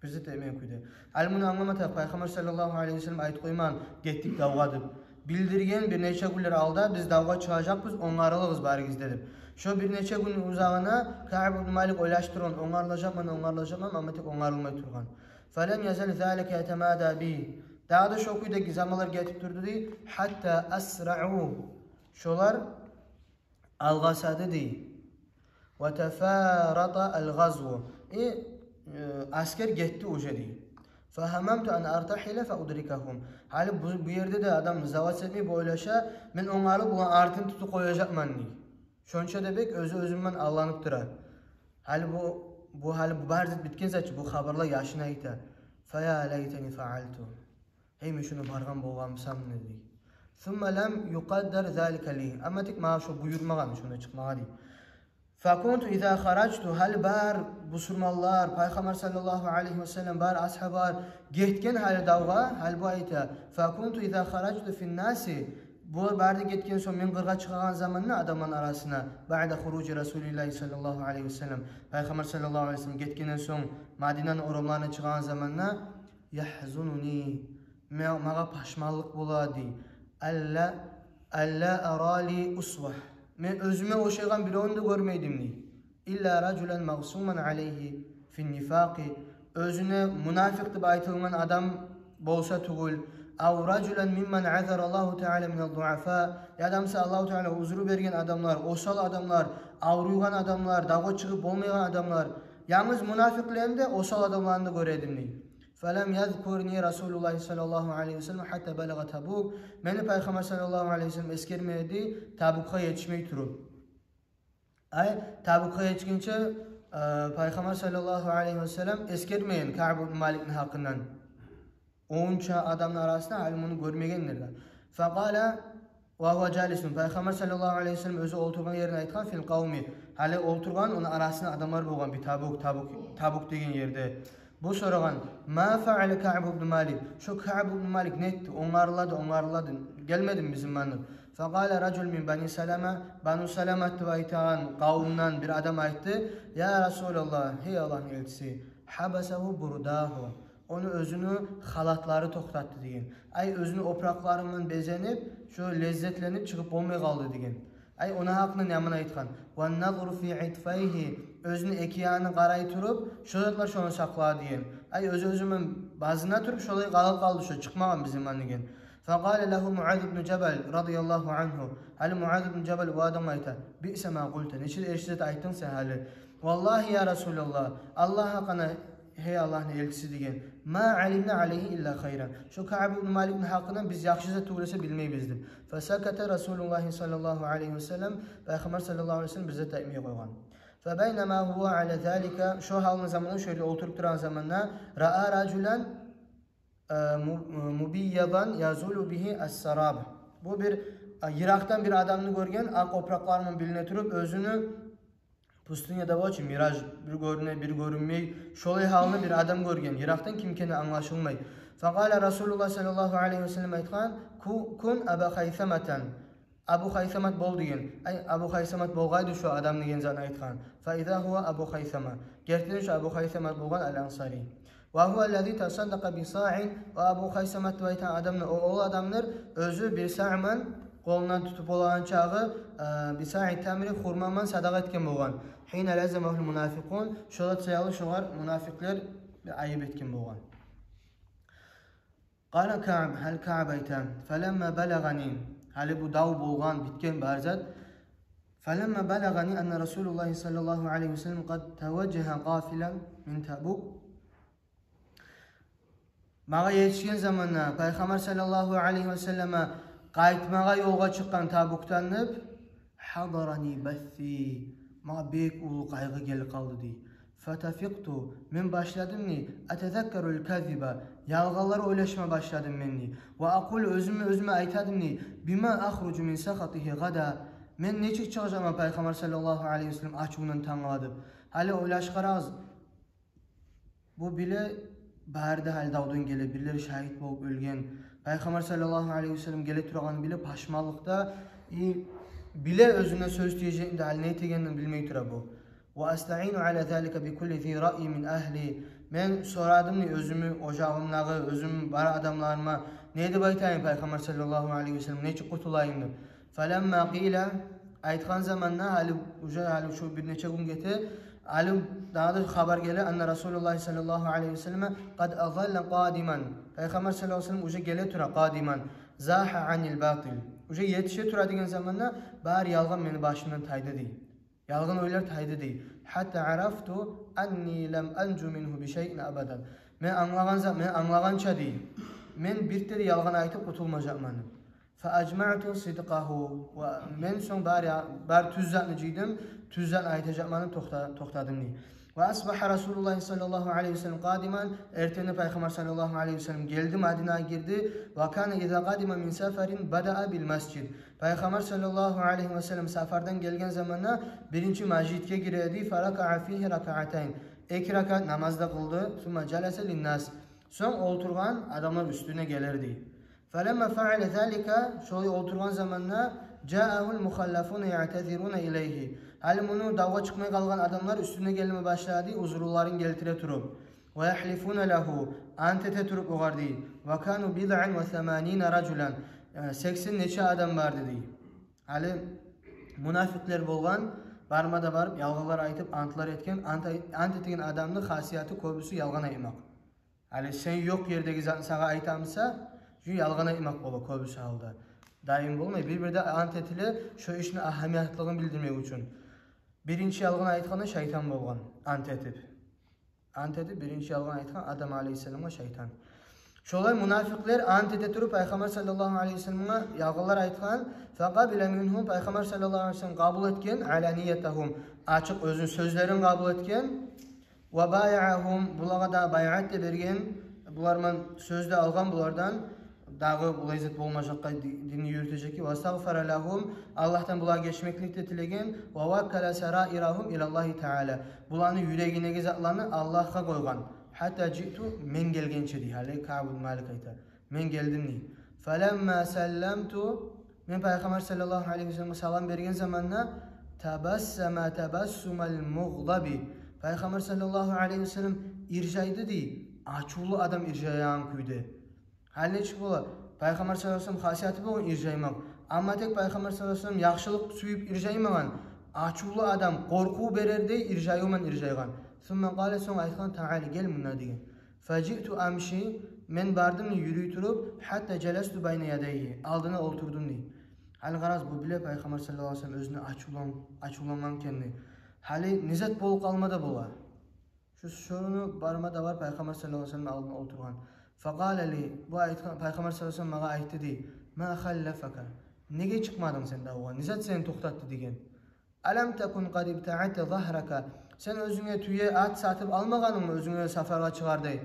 Бир зат этмеген кюйде. Гьали муну англама тарыкъ, Пайхаммар саллаллагьу алайгьи ва саллам айтып къоймагъан, гетдик давгъа деп. Билдирген бир нече гюнлер алда: «Биз давгъа чыгъажакъбыз, онгарылыгъыз барыгъыз», — деп. Шо бир нече гюнню узагъына Каъб ибн Малик ойлашып тургъан, онгарылажакъман, онгарылажакъман, амма тек онгарылмай тургъан. Фалам язал залика ятамада би. Дагъы да шо кюйдеги заманлар гетип турду дей. Хатта асраъу. Шолар алгъасады дей. Ва тафарата алгъазву. Э, э, аскер гетди уже дей. Фагьамамту ан артахила фа удрикагьум. Гьали бу, бу ерде де адам зават этмей, бу ойлаша, мен онгарылып, буланы артын тутуп къояжакъман дей. Шонча да бек оьзю оьзюнден алданып тура. Гьали бу, бу гьали бу бар зат битген затчы, бу хабарлар яшына айта. Фая лайтани фаалту. Гьей, мен шону баргъан болгъанмусам дей. Сумма лам юкъаддар залика ли. Амма тек магъа шо буюрмагъан шонда чыкъмагъа дей. Факунту иза харажту, гьали бар бусурманлар, Пайхаммар саллаллагьу алайгьи ва саллам, бар асгьабалар гетген гьали давгъа, гьали бу айта. Факунту иза харажту финнаси, булар бары да гетген сонг мен къыргъа чыгъагъан заманда адамланы арасына, баъда хуружи Расулиллагьи саллаллагьу алайгьи ва саллам, Пайхаммар саллаллагьу алайгьи ва саллам гетгенден сонг Мадинаны орамларына чыгъагъан заманда, яхзунуни, ме-, магъа пашманлыкъ бола дей. Алла, алла ара ли усва. Мен оьзюме ошайгъан биревню де гёрмей эдим дей. Илла ражулан магъсуман алайгьи фин нифакъи. Оьзюне мунафикъ деп айтылгъан адам болса тюгюл. Ав ражулан мимман азараллагьу таала минал дуафа. Яда буса Аллагьу Таала узру берген адамлар, осал адамлар, авруйгъан адамлар, давгъа чыгъып болмайгъан адамлар. Янгыз мунафикълени де, осал адамланы да гёре эдим дей. Фалам язкурни Расулуллагьи саллаллагьу алайгьи ва саллам хатта балагъа Табук. Мени Пайхаммар саллаллагьу алайгьи ва саллам эсгермеди Табукгъа етишмей туруп. Ай, Табукгъа етишгинче, э, Пайхаммар саллаллагьу алайгьи ва саллам эсгермеген Каъб ибн Маликни гьакъындан. Онча адамны арасында гьали муну гёрмегендир де. Факъала ва гьува жалисун. Пайхаммар саллаллагьу алайгьи ва саллам оьзю олтургъан ерин айтгъан, фил къавми. Гьали олтургъан, ону арасында адамлар болгъан, би Табук, Табук, Табук деген ерде. Бу сорагъан: ма фаала Каъб ибн Малик? Шо Каъб ибн Малик не этди? Онгарылады, онгарылады. Гелмедими бизин ман деп? Факъала ражул мин бани Салама. Бану Саламат деп айтагъан къавумдан бир адам айтды: я Расулаллагь, гьей Аллагьны элчиси, хабасагьу бурдагьу. Ону оьзюню халатлары токътатды деген. Ай, оьзюню опуракъларындан безенип, шо леззетленип чыгъып болмай къалды деген. Ай, ону гьакъында яман айтгъан. Ва назру фи итфайгьи, оьзюню эки янына къарай туруп, шо затлар шону сакълады деген. Ай, оьзю оьзюню базына туруп, шолай къалып къалды, шо чыкъмагъан бизин ман деген. Факъала лагьу Муаз ибн Жабал радияллагьу ангьу. Гьали Муаз ибн Жабал о адамгъа айта: биъса ма къулта, нечик эрши зат айтдынг сен гьали. Валлагьи, я Расулаллагь, Аллагь гьакъына, гьей Аллагьны элчиси, деген, ма алимна алайгьи илла хайран. Шо Каъб ибн Маликни гьакъындан биз яхшы зат тюгюл эсе билмейбиз, деп. Фасаката Расулуллагьи саллаллагьу алайгьи ва саллам, Пайхаммар саллаллагьу алайгьи ва саллам бир зат айтмай къойгъан. Фабайнама гьува ала залика, шо гьалны заманы, шо ерде олтуруп турагъан заманда, раа ражулан, э, му-, э, мубийядан язулу бигьи ас-сараб. Бу бир, э, йыракъдан бир адамны гёрген, акъ опуракъларындан билине туруп, оьзюню пустыняда болчу, мираж, бир гёрюне, бир гёрюнмей, шолай гьалны бир адам гёрген, йыракъдан ким экени англашылмай. Факъала Расулуллагь саллаллагьу алайгьи ва саллам айтгъан: ку-, кун Аба Хайсаматан. Абу Хайсамат бол деген. Ай, Абу Хайсамат болгъай эди шо адам деген затны айтгъан. Фа иза гьува Абу Хайсама. Гертиден шо Абу Хайсамат болгъан, ал-Ансари. Ва гьува аллази тасаддакъа би саъин. Ва Абу Хайсамат деп айтагъан адам да о-, ол адамдыр, оьзю бир саъ ман, къолундан тутуп болагъан чакъы, э, би саъи тамри, хурма ман садагъа этген болгъан. Гьина лазимагьул мунафикъун. Шо зат саялы шогъар мунафикълер айып этген болгъан. Къала Каъб, гьали Каъб айта: фаламма балагъани, гьали бу дав болгъан, битген бар зат. Фаламма балагъани анна Расулуллагьи саллаллагьу алайгьи ва саллам къад таважжагьа къафилан мин Табук. Магъа етишген заманда, Пайхаммар саллаллагьу алайгьи ва саллама къайтмагъа ёлгъа чыкъгъан Табукдан деп, хьадарани басси, магъа бек уллу къайгъы гелип къалды, дей. Фатафикъту, мен башладым, дей, атазаккарул казиба, ялгъанлар ойлашма башладым мен, дей. Ва акъулу, оьзюме, оьзюме айтадым, дей, бима ахружу мин сахатигьи гъада, мен нечик чыгъажакъман Пайхаммар саллаллагьу алайгьи ва саллам ачувундан тангала деп. Гьали ойлашып къарагъыз. Бу биле Бары да гьали давдан геле, бирлери шагьит болуп оьлген. Пайхаммар саллаллагьу алайгьи ва саллам геле турагъанын биле, пашманлыкъда, и биле оьзюне сёз тиежегин де, гьали не этегенин билмей тура бу. «Ва астаину ала залика би кулли зи раъйи мин агьли». Мен сорадым дей оьзюмню ожагъымдагъы, оьзюмню бар адамларыма, не деп айтайым, Пайхаммар саллаллагьу алайгьи ва саллам, нечик къутулайым деп. «Фаламма къила», айтгъан заманда, гьали уже, гьали шу бир нече гюн гете, гьали дагъы да хабар геле, «анна Расулуллагь саллаллагьу алайгьи ва саллам къад азалла къадиман». Пайхаммар саллаллагьу алайгьи ва саллам уже геле тура, къадиман. «Загьа анил батил». Уже етише тура деген заманда, бар ялгъан мени башымдан тайды дей. Ялгъан ойлар тайды дей. «Гьатта арафту анни лам анжу мингьу би шайин абадан». Мен англагъан за-, мен англагъанча дей, мен бир де ялгъан айтып къутулмажакъман. «Фа ажмаъту сидкъагьу». Ва мен сонг бар я-, бар тюз затны жыйдым, тюз затны айтажакъман деп токъта-, токътадым дей. «Ва асбагьа Расулуллагь саллаллагьу алайгьи ва саллам къадиман». Эртенни Пайхаммар саллаллагьу алайгьи ва саллам гелди, Мадинагъа гирди. «Ва кана иза къадима мин сафарин бадаа бил масжид». Пайхаммар саллаллагьу алайгьи ва саллам сафардан гелген заманда биринчи межитге гире эди. «Фа ракаа фигьи ракаатайн». Эки ракаат намаз да къылды. «Сумма жаласа линнас». Сонг олтургъан адамлар уьстюне гелер дей. «Фаламма фаала залика», шолай олтургъан заманда, «жаагьул мухаллафуна яътазируна илайгьи». Гьали муну давгъа чыкъмай къалгъан адамлар уьстюне гелме башлады, узурларын гелтире туруп. «Ва яхлифуна лагьу», ант эте туруп огъар дей. «Ва кану бидъан ва саманина ражулан». Э, сексен нече адам бар эди дей. Гьали мунафикълер болгъан, барма да барып, ялгъанлар айтып, антлар этген, ант ай-, ант этеген адамны хасияты кёбюсю ялгъан айтмакъ. Гьали сен ёкъ ердеги затны сагъа айта буса, шу ялгъан айтмакъ бола кёбюсю гьалда. Дайым болмай, бир-бирде ант этиле, шо ишни агьамиятлыгъын билдирмек учун. Биринчи ялгъан айтгъаны шайтан болгъан, ант этип. Ант этип, биринчи ялгъан айтгъан Адам алайгьиссаламгъа шайтан. Шолай мунафикълер ант эте туруп Пайхаммар саллаллагьу алайгьи ва салламгъа ялгъанлар айтгъан. «Факъабила мингьум», Пайхаммар саллаллагьу алайгьи ва саллам къабул этген, «аланиятагьум», ачыкъ оьзюню сёзлерин къабул этген. «Ва баяагьум», булагъа да байъат да берген, буларман сёз де алгъан булардан, дагъы булай зат болмажакъгъа, ди-, динни юрютежекге. «Ва стагъфара лагьум», Аллагьдан булагъа гечмеклик де тилеген. «Ва ваккала сараирагьум илаллагьи таала», буланы юрегиндеги затланы Аллагьгъа къойгъан. «Гьатта жиъту», мен гелгенче дей, гьали Каъб бин Малик айта. Мен гелдим дей. «Фаламма салламту», мен Пайхаммар саллаллагьу алайгьи ва салламгъа салам берген заманда, «табассама табассумал мугъдаби». Пайхаммар саллаллагьу алайгьи ва саллам иржайды дей, ачувлу адам иржайгъан кюйде. Гьали нечик бола? Пайхаммар саллаллагьу алайгьи ва саллам хасияты болгъан иржаймакъ. Амма тек Пайхаммар саллаллагьу алайгьи ва саллам яхшылыкъ сююп иржаймагъан, ачувлу адам, къоркъув берердей иржайывман иржайгъан. «Сумма къала», сонг айтгъан, «таали», гел мунда деген. «Фажиъту амши», мен бардым дей юрюй туруп, «гьатта жаласту байна ядайгьи», алдына олтурдум дей. Гьали къарагъыз, бу биле Пайхаммар саллаллагьу алайгьи ва саллам оьзюне ачувлан-, ачувлангъан экенни. Гьали не зат болуп къалма да бола. Шу, шону барма да бар Пайхаммар саллаллагьу алайгьи ва саллам алдына олтургъан. «Факъала ли», бу айтгъан, Пайхаммар саллаллагьу алайгьи ва саллам магъа айтды дей: «Ма халлафака? Неге чыкъмадынг сен давгъа? Не зат сени токътатды?» — деген. «Алам такун къад ибтаъатта загьрака? Сен оьзюнге тюе, ат сатып алмагъанынг мы, оьзюнге сапаргъа чыгъар?» — дей.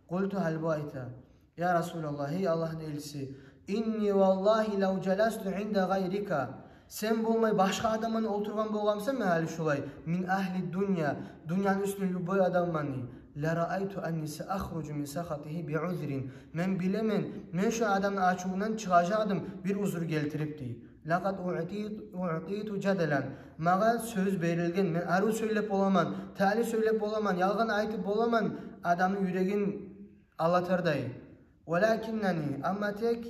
Къулту, гьали бу айта: «Я Расулаллагь, гьей Аллагьны элчиси, инни валлагьи лав жаласту инда гъайрика, сен болмай башгъа адамман олтургъан болгъан бусам мен гьали шулай, мин агьли дунья, дуньяны уьстюн любой адамман, ла раайту анни саахружу мин сахатигьи би узрин, мен билемен, мен шу адамны ачувундан чыгъажакъ эдим бир узур гелтирип», — дей. «Лакъад уътиту, уътиту жадалан. Магъа сёз берилген, мен арив сёйлеп боламан, таали сёйлеп боламан, ялгъан айтып боламан адамны юрегин алатардай. Валакиннани, амма тек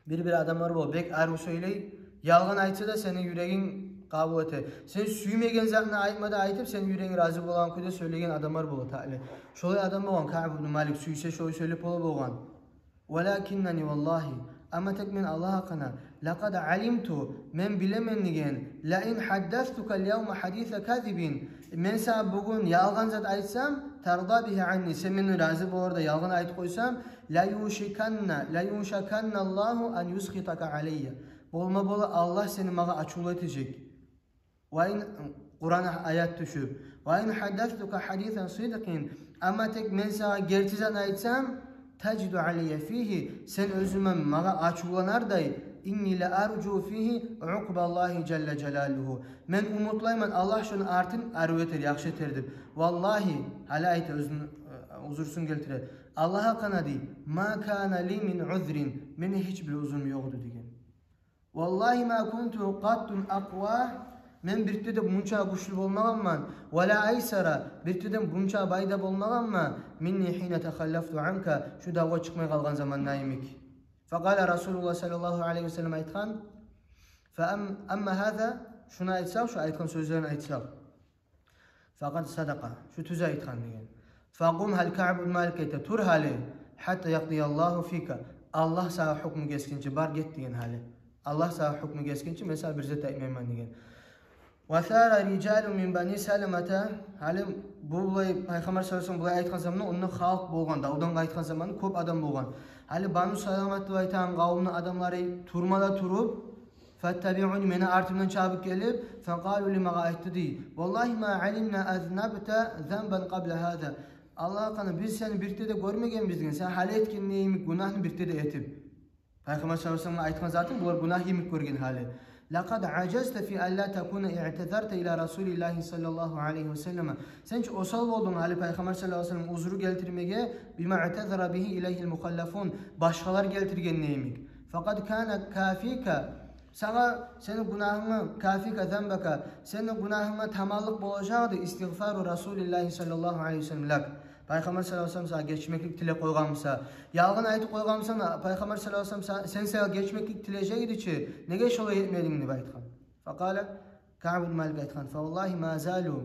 бир-бир адамлар бола, бек арив сёйлей, ялгъан айтса да, сени юрегинг къабул эте. Сен сюймеген затны айтма да айтып, сени юрегинг рази болагъан кюйде сёйлеген адамлар бола, таали. Шолай адам болгъан Каъб ибн Малик, сюйсе, шолай сёйлеп бола болгъан. Валакиннани валлагьи, амма тек мен Аллагь гьакъына, лакъад алимту, мен билемен, — деген, — ла ин хаддастука ал-явма хадиса казибин, мен сагъа бугюн ялгъан зат айтсам, тарда бигьи анни, сен менден рази болар да ялгъан айтып къойсам, ла юшиканна, ла юшаканна Аллагьу ан юсхитака алайя, болма бола, Аллагь сени магъа ачувлу этежек. Ва ин, Къуран аят тюшюп, ва ин хаддастука хадисан сидкъин, амма тек мен сагъа герти затны айтсам, тажиду алайя фигьи, сен оьзюнг магъа ачувланардай, инни ла аржу фигьи укъбаллагьи жалла жалалугьу, мен умутлайман, Аллагь шону артын арив этер, яхшы этер деп. Валлагьи, гьали айта оьзюню, э, узурсун гелтире. Аллагь гьакъына дей, ма кана ли мин узрин, мени гьеч бир узурум ёкъ эди деген. Валлагьи ма кунту къатту акъва, мен бирте де мунча гючлю болмагъанман, ва ла айсара, бирте де мунча бай да болмагъанман, минни гьина тахаллафту анка, шу давгъа чыкъмай къалгъан заманда йимик. Факъала Расулуллагь саллаллагьу алайгьи ва саллам айтгъан, фа ам-, амма гьаза, шуну айтсакъ, шу айтгъан сёзлерин айтсакъ, факъад садакъа, шу тюз айтгъан деген. Факъум, гьали Каъб ибн Малик айта, тур гьали, хьатта якъдияллагьу фика, Аллагь сагъа гьукму гесгинче, бар гет деген гьали. Аллагь сагъа гьукму гесгинче мен сагъа бир зат айтмайман деген. Ва сара рижалун мин бани Саламата, гьали бу булай, Пайхаммар саллаллагьу алайгьи ва саллам булай айтгъан заманда онда халкъ болгъан, давдан къайтгъан заманда кёп адам болгъан. Гьали Бану Саламат деп айтагъан къавумну адамлары турма да туруп, фаттабиъуни, мени артымдан чабып гелип, факъалу ли, магъа айтды дей, валлагьи ма алимна азнабта занбан къабла гьаза. Аллагь гьакъына, биз сени бирте де гёрмегенбиз деген, сен гьали этген йимик гюнагьны бирте де этип. Пайхаммар саллаллагьу алайгьи ва саллам айтгъан затын булар гюнагь йимик гёрген гьали. Лакъад ажазта фи алла такуна иътазарта ила Расулиллагьи саллаллагьу алайгьи ва саллама. Сен чи осал болдунг гьали Пайхаммар саллаллагьу алайгьи ва саллам узру гелтирмеге, бима иътазара бигьи илайгьил мухаллафун, башгъалар гелтирген йимик. Факъад кана кафика, сагъа сени гюнагьынга, кафика занбака, сени гюнагьынга таманлыкъ болажакъ эди истигъфару Расулиллагьи саллаллагьу алайгьи ва саллам лак. Пайхаммар саллаллагьу алайгьи ва саллам сагъа гечмеклик тилеп къойгъан буса, ялгъан айтып къойгъан бусанг, Пайхаммар саллаллагьу алайгьи ва саллам са-, сен сагъа гечмеклик тилежек эди чи, неге шолай этмединг деп айтгъан. Факъала Каъб ибн Малик айтгъан, фаваллагьи ма залу,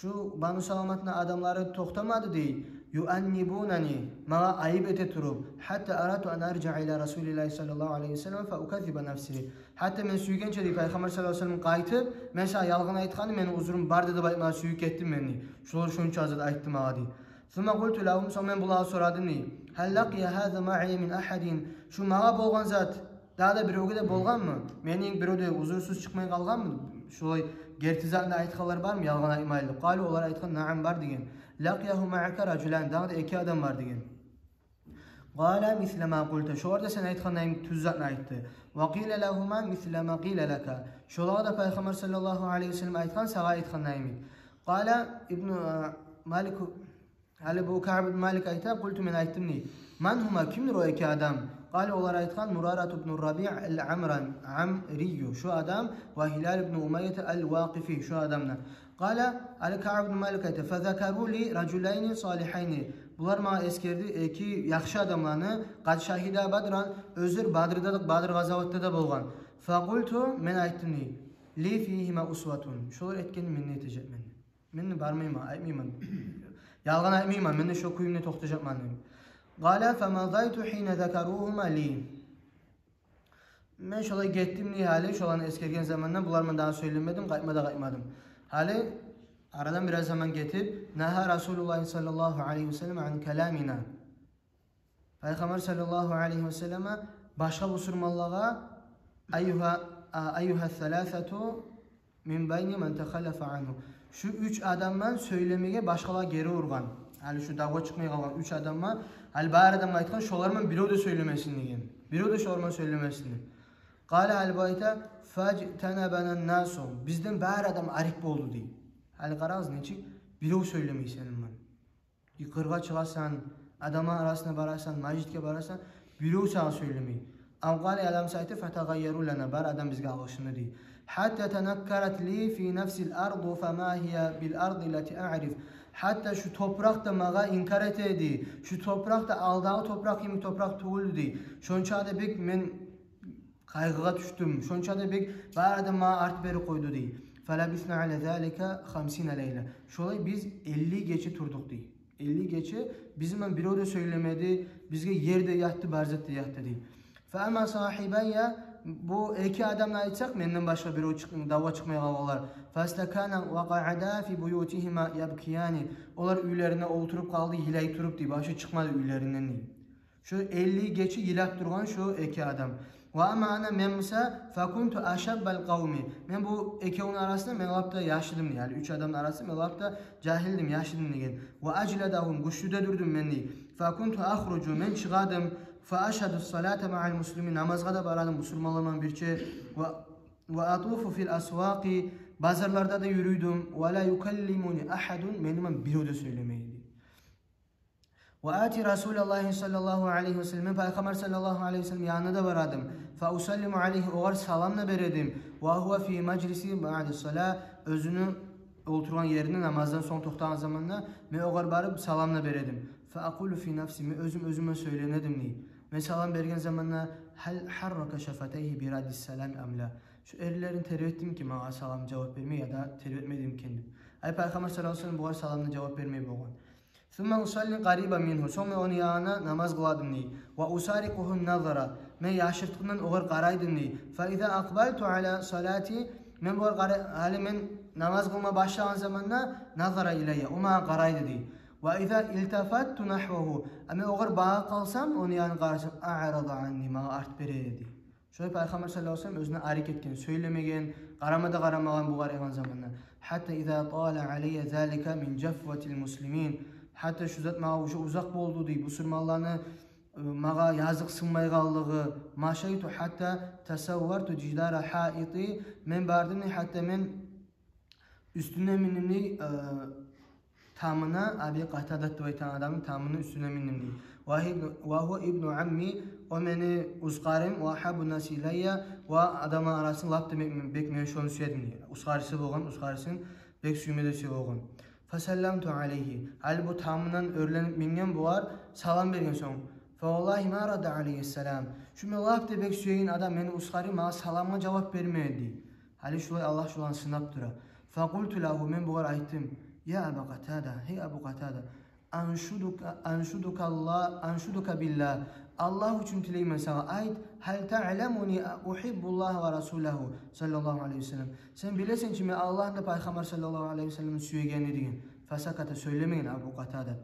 шу Бану Саламатны адамлары токътамады дей, юаннибунани, магъа айып эте туруп, хьатта арату ан аржиа ила Расулиллагьи саллаллагьу алайгьи ва саллам фа указзиба нафси. Гьатта мен сюйгенче дей, Пайхаммар саллаллагьу алайгьи ва саллам къайтып, мен сагъа ялгъан айтгъанны, мени узрум бар да деп айтмагъа сюйюп гетдим мен дей. Шолар шонча зат айтды магъа дей. Сумма къулту лагьум, сонг мен булагъа сорадым дей. Гьал лакъия гьаза маъия мин агьадин? Шу магъа болгъан зат дагъы да биревге де болгъанмы? Мени йимик бирев де узурсуз чыкъмай къалгъанмы? Шолай герти затны айтгъанлар бармы, ялгъан айтмайлы? Къалу, олар айтгъан, наам, бар деген. Лакъиягьу маъака ражулан, дагъы да эки адам бар деген. Къала мисла ма къулта, шолар да сен айтгъандай тюз затны айтды. Ва къила лагьума мисла ма къила лака, шолагъа да Пайхаммар саллаллагьу алайгьи ва саллам айтгъан сагъа айтгъандай йимик. Къала ибну, а, Малик, гьали бу Каъб ибн Малик айта, къулту, мен айтдым дей. Ман гьума, кимдир о эки адам? Къала, олар айтгъан, Мурарату ибну Рабиъ ал-Амран, Амрию, шу адам, ва Гьилал ибну Умайят ал-Вакъифи, шу адамлар. Къала, гьали Каъб ибн Малик айта, фазакару ли ражулайни салигьайни. Булар магъа эсгерди эки яхшы адамланы, къад шагьида Бадран, оьзлер Бадрда да, Бадр къазаватда да болгъан. Факъулту, мен айтдым дей, ли фигьима усватун. Шолар этгенни мен де этежекмен. Мен де бармайман, айтмайман. Ялгъан айтмайман, мен де шо кююмде токътажакъман дей. Къала фамадайту гьина закаругьума ли. Мен шолай гетдим дей гьали, шоланы эсгерген заманда булар ман дагъы сёйлемедим, къайтма да къайтмадым. Гьали арадан бираз заман гетип, нагьа Расулуллагь саллаллагьу алайгьи ва саллам ан каламина. Пайхаммар саллаллагьу алайгьи ва саллама башгъа бусурманлагъа, айюгьа, а, айюгьа саласату мин байни ман тахаллафа ангьу. Шу уьч адамдан сёйлемеге башгъалагъа гери ургъан. Гьали шу давгъа чыкъмай къалгъан уьч адамгъа, гьали бары адамгъа айтгъан, шоларман бирев де сёйлемесин деген. Бирев де шоларман сёйлемесин деп. Къала, гьали бу айта, фажтанабана насу. Бизден бары адам арек болду дей. Гьали къарагъыз, нечик бирев сёйлемей сени ман. Къыргъа чыгъасан, адамлар арасына барасан, межитге барасан, бирев сагъа сёйлемей. Ав къала, яда буса айта, фатагъайяру лана, бары адам бизге алышынды дей. Хьатта танаккарат ли фи нафсил арду фама гьия бил арди ллати аъриф. Хьатта шу топуракъ да магъа инкар эте эди. Шу топуракъ да алдагъы топуракъ йимик топуракъ тюгюл эди дей. Шонча да бек мен къайгъыгъа тюшдюм. Шонча да бек бары адам магъа арт берип къойду дей. Фалабисна ала залика хамсина лайла. Шолай биз элли гече турдукъ дей. Элли гече бизин ман бирев де сёйлемеди, бизге ер де ятды, бар зат да ятды дей. Фа амма сагьибайя, бу эки адамны айтсакъ, менден башгъа бирев чыкъ-, давгъа чыкъмай къалгъанлар. Фастакана ва къаъада фи буютигьима ябкияни. Олар уьйлеринде олтуруп къалды, йылай туруп дей, башы чыкъмады уьйлеринден дей. Шу элли гече йылап тургъан шу эки адам. Ва амма ана, мен буса, факунту ашаббал къавми. Мен бу экевню арасында мен лап да яш эдим дей. Яни уьч адамны арасында мен лап да жагьил эдим, яш эдим деген. Ва ажладагьум, гючлю де дюрдюм мен дей. Факунту ахружу, мен чыгъа эдим. Фа ашгьаду салата маъал муслимин, намазгъа да бара эдим бусурманлар ман бирче. Ва, ва атуфу фил асвакъи, базарларда да юрюй эдим. Ва ла юкаллимуни агьадун, мени ман бирев де сёйлемей эди. وآتي رسول الله صلى الله عليه وسلم, мен Пайхаммар саллаллагьу алайгьи ва саллам янына да бар эдим. فأسلم عليه, огъар салам да бере эдим. وهو في مجلسه بعد الصلاة, оьзюню олтургъан еринде намаздан сонг токътагъан заманда мен огъар барып салам да бере эдим. فأقول في نفسي, мен оьзюм оьзюме сёйлене эдим дей. Мен салам берген заманда: هل حرك شفتيه برد السلام أم لا? Шу эрлерин тербетдими ки магъа салам жавап бермей, яда тербетмедими экен деп. Ай Пайхаммар саллаллагьу алайгьи ва саллам бугъар саламны жавап бермей болгъан. ثم أصلي قريبا منه, сонг мен ону янына намаз къыла эдим дей. وأسارقه النظر, мен яшыртгъындан огъар къарай эдим дей. فإذا أقبلت على صلاتي, мен бугъар къара-, гьали мен намаз къылма башлагъан заманда نظر إلي, о магъа къарай эди дей. وإذا التفت نحوه, а мен огъар багъып къалсам, ону янын къарасам, أعرض عني, магъа арт бере эди дей. Шолай Пайхаммар саллаллагьу алайгьи ва саллам оьзюне арек этген, сёйлемеген, къарама да къарамагъан бугъар къарайгъан заманда. حتى إذا طال علي ذلك من جفوة المسلمين, гьатта шу зат магъа уже узакъ болду дей, бусурманланы, э, магъа языкъсынмайгъанлыгъы. مشيت حتى تسورت جدار حائط, мен бардым дей, гьатта мен уьстюне миндим дей, э, тамына, Аби Къатадат деп айтагъан адамны тамыны уьстюне миндим дей. وهو ابن عمي, о мени узкъарым, وأحب الناس إلي, ва адамланы арасында лап да бек, бек мен шону сюе эдим дей. Узкъарысы болгъан, узкъарысын бек сюйме де сюе болгъан. فسلمت عليه, гьали бу тамындан оьрленип минген бугъар, салам берген сонг. فوالله ما رد علي السلام, шу мен лап да бек сюеген адам, мени узкъарым, магъа саламгъа жавап бермеди дей. Гьали шулай Аллагь шуланы сынап тура. فقلت له, мен бугъар айтдым: يا أبا قتادة, гьей Абу Къатада, أنشدك, أنشدك الله, أنشدك بالله, Аллагь учун тилеймен сагъа, айт, هل تعلمني أحب الله ورسوله صلى الله عليه وسلم, сен билесен чи мен Аллагьны да, Пайхаммар саллаллагьу алайгьи ва салламны сюегенни деген. فسكت, сёйлемеген Абу Къатада.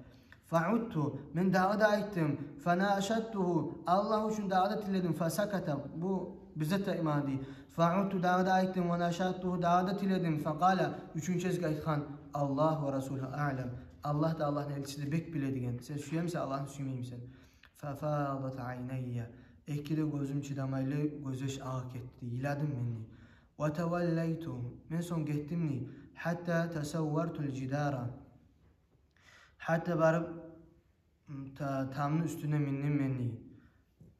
فعدت, мен дагъы да айтдым. فناشدته, Аллагь учун дагъы да тиледим. فسكت, бу бир зат да айтмады дей. فعدت, дагъы да айтдым. وناشدته, дагъы да тиледим. فقال, уьчюнчю гезик айтгъан: الله ورسوله أعلم, Аллагь да, Аллагьны элчиси де бек биле деген. Сен сюемисен Аллагьны, сюймеймисен? ففاضت عيني, эки де гёзюм чыдамайлы гёзьяш агъып гетди дей. Йыладым мен дей. وتوليت, мен сонг гетдим дей. حتى تسورت الجدار, гьатта барып, м, та-, тамны уьстюне миндим мен дей.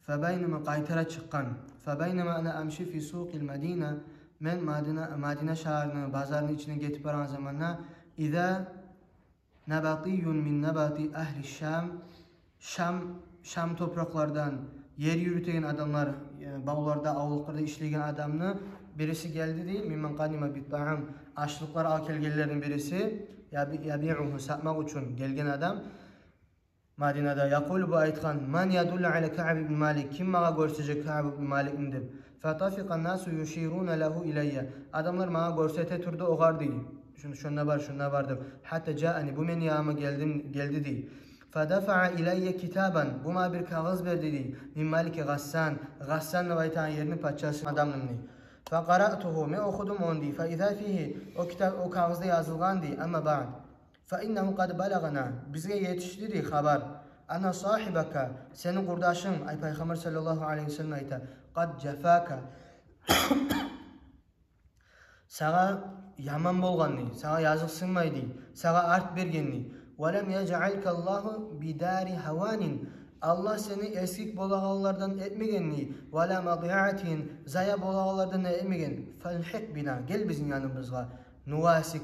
فبينما, къайтара чыкъгъан. فبينما أنا أمشي في سوق المدينة, мен Мадина, Мадина шагьарны базарны ичинден гетип барагъан заманда, إذا نبطي من نبط أهل الشام, Шам, Шам топуракълардан ер юрютеген адамлар, э, бавларда, авлакъларда ишлейген адамны бириси гелди дей, ممن قدم بالطعام, ашлыкълар алып гелгенлерден бириси, يبي-, يبيعه, сатмакъ учун гелген адам Мадинада. يقول, бу айтгъан: من يدل على كعب بن مالك, ким магъа гёрсетежек Каъб ибн Маликни деп. فطفق الناس يشيرون له إلي, адамлар магъа гёрсете турду огъар дей. Шун-, шунда бар, шунда бар деп. حتى جاءني, бу мени яныма гелди, гелди дей. فدفع إلي كتابا, бу магъа бир кагъыз берди дей. من ملك غسان, Гъассан деп айтагъан ерни пачасы адамдыр дей. فقرأته, мен охудум ону дей. فإذا فيه, о китап, о кагъызда язылгъан дей: أما بعد فإنه قد بلغنا, бизге етишди дей хабар, أن صاحبك, сени къурдашынг, ай Пайхаммар саллаллагьу алайгьи ва саллам айта, قد جفاك, сагъа яман болгъан дей, сагъа языкъсынмай дей, сагъа арт берген дей. ولم يجعلك الله بدار هوان, Аллагь сени эсгик болагъанлардан этмеген дей. ولا مضيعة, зая болагъанлардан да этмеген. فالحق بنا, гел бизин яныбызгъа. نواسيك,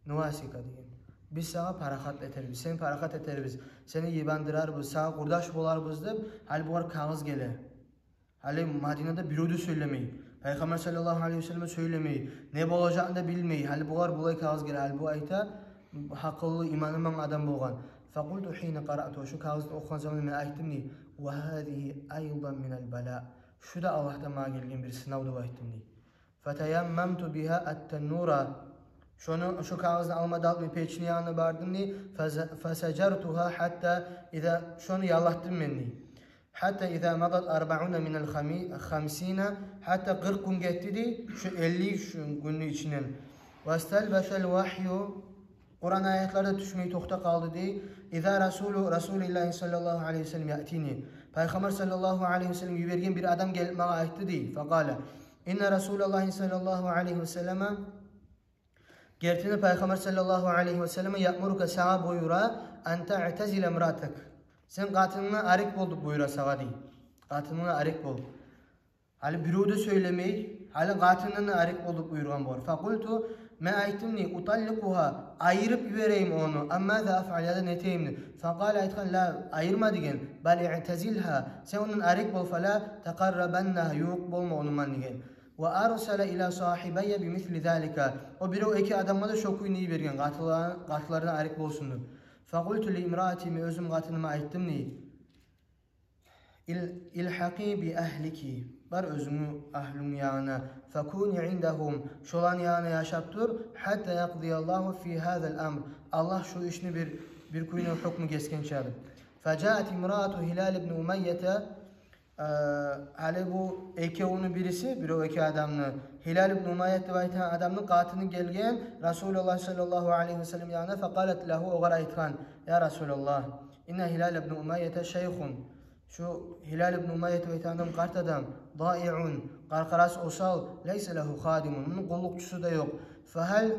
نواسيك деген. Биз сагъа парахат этербиз, сен парахат этербиз, сени йыбандырарбыз, сагъа къурдаш боларбыз деп, гьали бугъар кагъыз геле. Гьали Мадинада бирев де сёйлемей. Пайхаммар саллаллагьу алайгьи ва саллам сёйлемей. Не болажагъын да билмей. Гьали бугъар булай кагъыз геле. Гьали бу айта, гьакъыллы, иманы ман адам болгъан. فقلت حين قرأته, шу кагъызны охугъан заманда мен айтдым дей: وهذه أيضا من البلاء. Шу да Аллагьдан магъа гелген бир сынав деп айтдым дей. فتيممت بها التنور. Шону, шу кагъызны алма да алып, мен печни янына бардым дей. فز-, فزجرتها حتى إذا, шону ялатдым мен дей. حتى إذا مضت أربعون من الخمي-, خمسين, гьатта къыркъ гюн гетди дей, шу элли шу гюнню ичинден. واستلبث الوحي, Къуран аятлар да тюшмей токътап къалды дей. إذا رسول رسول الله صلى الله عليه وسلم يأتيني. Пайхаммар саллаллагьу алайгьи ва саллам йиберген бир адам гелип магъа айтды дей. فقال: إن رسول الله صلى الله عليه وسلم, гертиден Пайхаммар саллаллагьу алайгьи ва саллам يأمرك, сагъа буюра, أن تعتزل امرأتك, Сен къатынынга арек бол деп буюра сагъа, дей. Къатынынга арек бол. Гьали бирев де сёйлемей, гьали къатынынга арек бол деп буюргъан болар. Факъулту, мен айтдым, дей, уталликъугьа, айырып йиберейим ону, ам маза афъал, яда нетейим, дей. Факъала, айтгъан, ла, айырма деген, бал иътазилгьа, сен ондан арек бол, фала такъаррабаннагьа, ювукъ болма онунгъа деген. Ва арсала ила сагьибайя бимисли залика, о бирев эки адамгъа да шо кюйню йиберген, къатынлар-, къатынлардан арек болсун деп. Факъулту ли имраати, мен оьзюм къатыныма айтдым, дей, ил-, илгьакъи би агьлики, бар оьзюнгню агьлюнг янына, факуни индагьум, шоланы янына яшап тур, гьатта якъдияллагьу фи гьазал амр, Аллагь шу ишни бир, бир кюйню гьукму гесгенче деп. Фажаат имраату Гьилал ибн Умайята, э, гьали бу экевню бириси, бирев эки адамны, Гьилал ибн Умайят деп айтагъан адамны къатыны гелген Расулуллагь саллаллагьу алайгьи ва саллам янына, факъалат лагьу, огъар айтгъан, я Расулаллагь, инна Гьилал ибн Умайята шайхун, шу Гьилал ибн Умайят деп айтагъан адам къарт адам, даиун, къаркъарасы осал, лайса лагьу хадимун, муну къуллукъчусу да ёкъ. Фагьал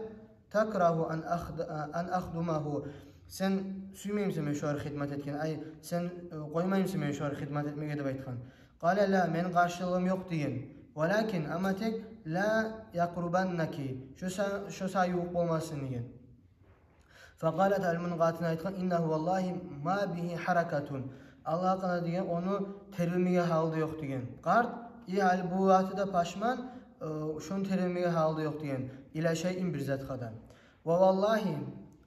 такрагьу ан ахд-, ан ахдумагьу, сен сюймеймисен мен шогъар хидмат этгенни, ай, сен, э, къоймаймысан мен шогъар хидмат этмеге деп айтгъан. Къала ла, мени къаршылыгъым ёкъ деген. Валакин, амма тек, ла якърубаннаки, шо са-, шо сагъа ювукъ болмасын деген. Факъалат, гьали муну къатыны айтгъан, иннагьу валлагьи ма бигьи гьаракатун, Аллагь гьакъына деген, ону тербемеге гьалы да ёкъ деген. Къарт, и гьали бу заты да пашман, э, шону тербемеге гьалы да ёкъ деген. Ила шайин, бир затгъа да. Ва валлагьи,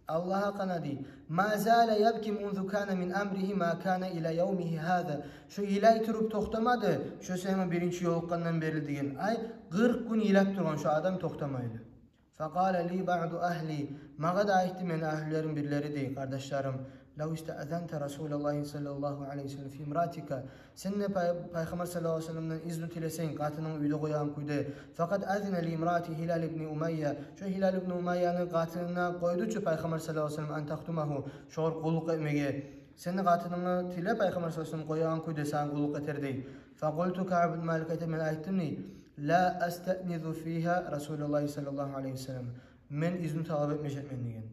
Аллагь гьакъына, дей, ма зала ябки мунзу кана мин амригьи ма кана ила явмигьи гьаза, шо йылай туруп токътамады, шо сагьат биринчи ёлукъгъандан берли деген. Ай, къыркъ гюн йылап тургъан шо адам токътамайлы. Факъала ли баъду агьли, магъа да айтды мени агьлюлерим бирлери, дей, къардашларым, лав истаъзанта Расулаллагьи саллаллагьу алайгьи ва саллам фи имраатика, сен де пай-, Пайхаммар саллаллагьу алайгьи ва салламдан изну тилесенг къатынынг уьйде къоягъан кюйде. Факъад азина ли имраати Гьилал ибн Умайя, шо Гьилал ибн Умайяны къатынына къойду чу Пайхаммар саллаллагьу алайгьи ва саллам, ан тахдумагьу, шогъар къуллукъ этмеге. Сени къатынынгны тиле Пайхаммар саллаллагьу алайгьи ва саллам къоягъан кюйде сагъа къуллукъ этер, дей. Факъулту, Каъб ибн Малик айта, мен айтдым, дей, ла астаънизу фигьа Расулаллагьи саллаллагьу алайгьи ва саллам, мен изну талап этмежекмен деген.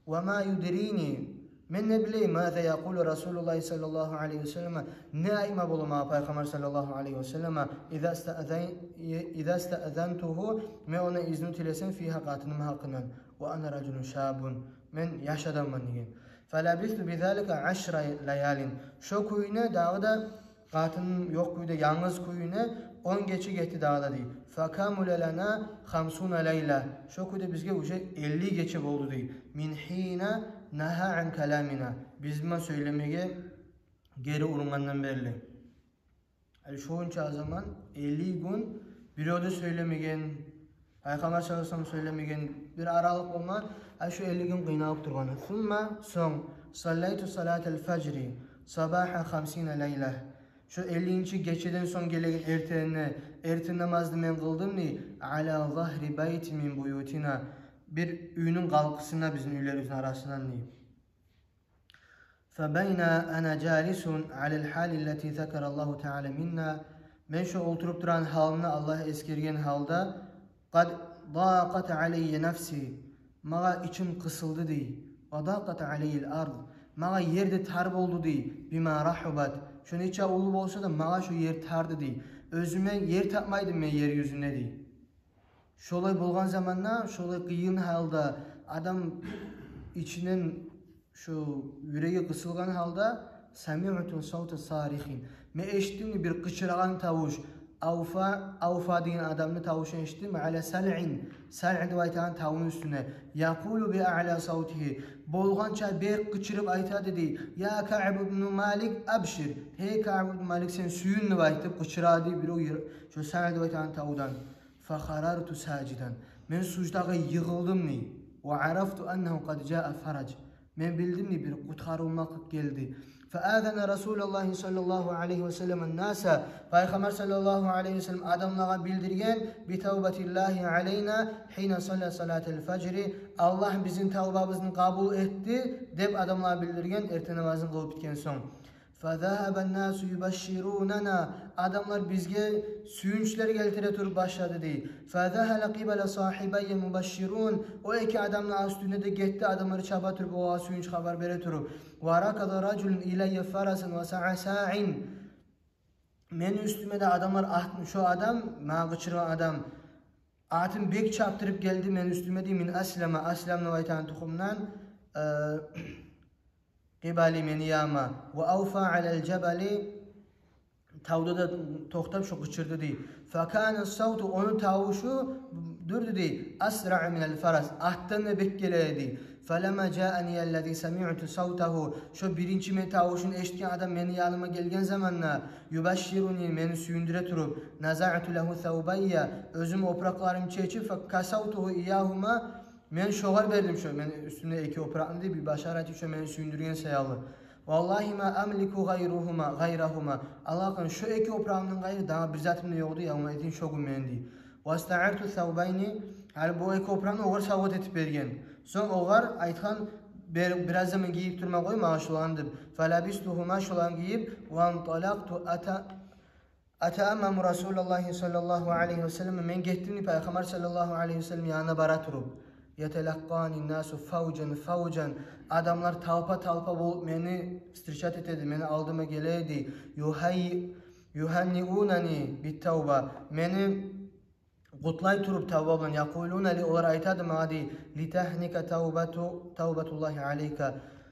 Ва ма юдрини, мен не билейим, маза якъулу Расулуллагьи саллаллагьу алайгьи ва саллам, не айтма бола магъа Пайхаммар саллаллагьу алайгьи ва саллам, иза стаъзан-, иза стаъзантугьу, мен ондан изну тилесем, фигьа, къатыным гьакъындан, ва ана ражулун шаббун, мен яш адамман деген. Фалабисту бизалика ашра лаялин, шо кюйню дагъы да къатыным ёкъ кюйде, янгыз кюйню он гече гетди дагъы да, дей. Факамула лана хамсуна лайла. Шо кюйде бизге уже элли гече болду, дей. Мин гьина нагьа ан каламина. Биз булан сёйлемеге гери урунгъандан берли. Гьали шонча заман, элли гюн бирев де сёйлемеген, Пайхаммар саллаллагьу алайгьи ва саллам сёйлемеген, бир аралыкъ болмай, а шо элли гюн къыйналып тургъан. Сумма, сонг, саллайту салатал фажри сабагьа хамсина лайла. Шо эллинчи гечеден сонг гелеген эртенни, эртен намазны мен къылдым, дей, ала загьри байтин мин буютина, бир уьйню къалкъысына, бизин уьйлерибизни арасындан, дей. Фабайна ана жалисун алал гьали ллати закараллагьу таала минна. Мен шо олтуруп турагъан гьалымны Аллагь эсгерген гьалда, къад дакъат алайя нафси. Магъа ичим къысылды, дей. Ва дакъат алайял ард. Магъа ер де тар болду, дей. Бима рахубат. Шо нече уллу болса да, магъа шо ер тарды, дей. Оьзюме ер тапмайдым мен ер юзюнде, дей. Шолай болгъан заманда, шолай къыйын гьалда, адам ичинен шо юреги къысылгъан гьалда, самиъту савта сарихин. Мен эшитдим бир къычырагъан тавуш. Авфа, Авфа деген адамны тавушун эшитдим. Ала салъин, салъ деп айтагъан тавну уьстюне. Якъулу би аъла савтигьи. Болгъанча бек къычырып айтады, дей. Я Каъб ибн Малик, абшир. Гьей Каъб ибн Малик, сен сююн деп айтып къычырады бирев ер-, шо салъ деп айтагъан тавдан. Фахарарту сажидан. Мен суждагъа йыгъылдым, дей. Ва арафту аннагьу къад жаа фараж. Мен билдим, дей, бир къутгъарылмакълыкъ гелди. Фаазана Расулуллагьи саллаллагьу алайгьи ва саллам ан-наса. Пайхаммар саллаллагьу алайгьи ва саллам адамлагъа билдирген, би тавбатиллагьи алайна гьина салла салатал фажри. Аллагь бизин тавбабызны къабул этди деп адамлагъа билдирген, эртен намазын къылып битген сонг. فذهب الناس يبشروننا. Адамлар бизге сююнчлер гелтире туруп башлады, дей. فذهل قبل صاحبي مبشرون. О эки адамны уьстюне де гетди адамлар чаба туруп, огъар сююнч хабар бере туруп. وركض رجل إلي فرسا وسعى ساعيا. Мени уьстюме де адамлар ат-, шо адам, магъа къычыргъан адам, атын бек чапдырып гелди мени уьстюме, дей, من أسلم, Аслам деп айтагъан тухумдан, э, قبلي, мени яныма. وأوفى على الجبل, тавда да токътап, шо къычырды, дей. فكان صوته, ону тавушу дюрдю, дей, أسرع من الفرس, атдан да бек геле эди. فلما جاءني الذي سمعت صوته, шо биринчи мен тавушун эшитген адам мени яныма гелген заманда, يبشرني, мени сююндюре туруп, نزعت له ثوبي, оьзюм опуракъларым чечип, فكسوته إياهما, мен шогъар бердим шо, мени уьстюмде эки опуракъны, дей, ببشارته, шо мени сююндюрген саялы. والله ما أملك غيرهما, غيرهما. Аллагь гьакъын, шо эки опурагъымдан къайры дагъы бир затым да ёкъ эди, يومئذ, шо гюн мени, дей. واستعرت ثوبين, гьали бу эки опуракъны огъар савгъат этип берген. Сонг огъар айтгъан, бир, бир аз заман гийип турма къой магъа шоланы деп. فلبستهما, шоланы гийип, وانطلقت أت-, أتأمم رسول الله صلى الله عليه وسلم, мен гетдим, дей, Пайхаммар саллаллагьу алайгьи ва саллам янына бара туруп. يتلقاني الناس فوجا فوجا, адамлар талпа-талпа болуп мени встречать этеди, мени алдыма геледи. يهي-, يهنئونني بالتوبة, мени къутлай туруп тавба булан. يقولون لي, олар айтады магъа, дей, لتهنك توبة, توبة الله عليك.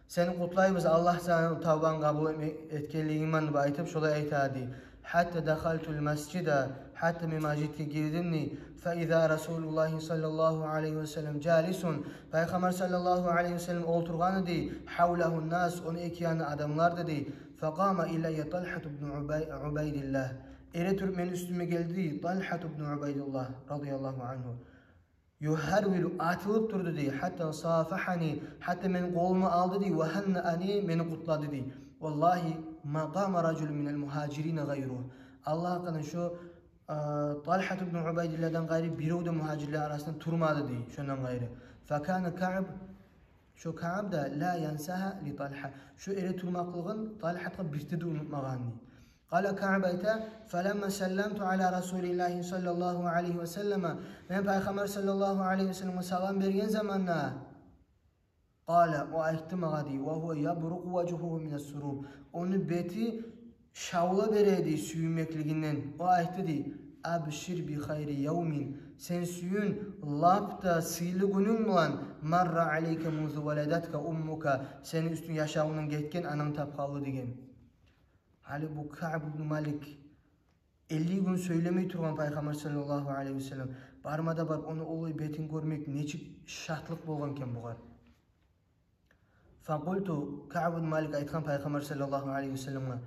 Сени къутлайбыз, Аллагь сени тавбангны къабул этме-, этгенлигинг булан деп айтып, шолай айтады. حتى دخلت المسجد, гьатта мен межитге гирдим, дей. فإذا رسول الله صلى الله عليه وسلم جالس, Пайхаммар саллаллагьу алайгьи ва саллам олтургъан эди, حوله الناس, ону эки янында адамлар эди, дей. فقام إلي طلحة بن عبي-, عبيد الله. Эре туруп мени уьстюме гелди, дей, Талхат ибну Убайдуллагь رضي الله عنه. يهرول, атылып турду, дей. حتى صافحني, гьатта мени къолуму алды, дей. وهنأني, мени къутлады, дей. والله ما قام رجل من المهاجرين غيره. Аллагь гьакъын, шо, э, Талхат ибну Убайдуллагьдан къайры бирев де мугьажирлер арасында турмады, дей, шондан къайры. فكان كعب, шо Каъб да, لا ينساها لطلحة. Шо эре турмакълыгъын Талхатгъа бирти де унутмагъан, дей. قال كعب, айта: فلما سلمت على رسول الله صلى الله عليه وسلم, мен Пайхаммар саллаллагьу алайгьи ва салламгъа салам берген заманда, قال, о айтды магъа, дей, وهو يبرق وجهه من السرور, ону бети шавла бере эди сююнмеклигинден. О айтды, дей: أبشر بخير يوم, сен сююн лап да сыйлы гюнюнг булан, مر عليك منذ ولدتك أمك, сени уьстюнг яшавунгдан гетген ананг тапгъанлы, деген. Гьали бу Каъб ибну Малик, элли гюн сёйлемей тургъан Пайхаммар саллаллагьу алайгьи ва саллам, барма да барып, ону олай бетин гёрмек нечик шатлыкъ болгъан экен бугъар. فقلت, Каъб ибну Малик айтгъан Пайхаммар саллаллагьу алайгьи ва салламгъа: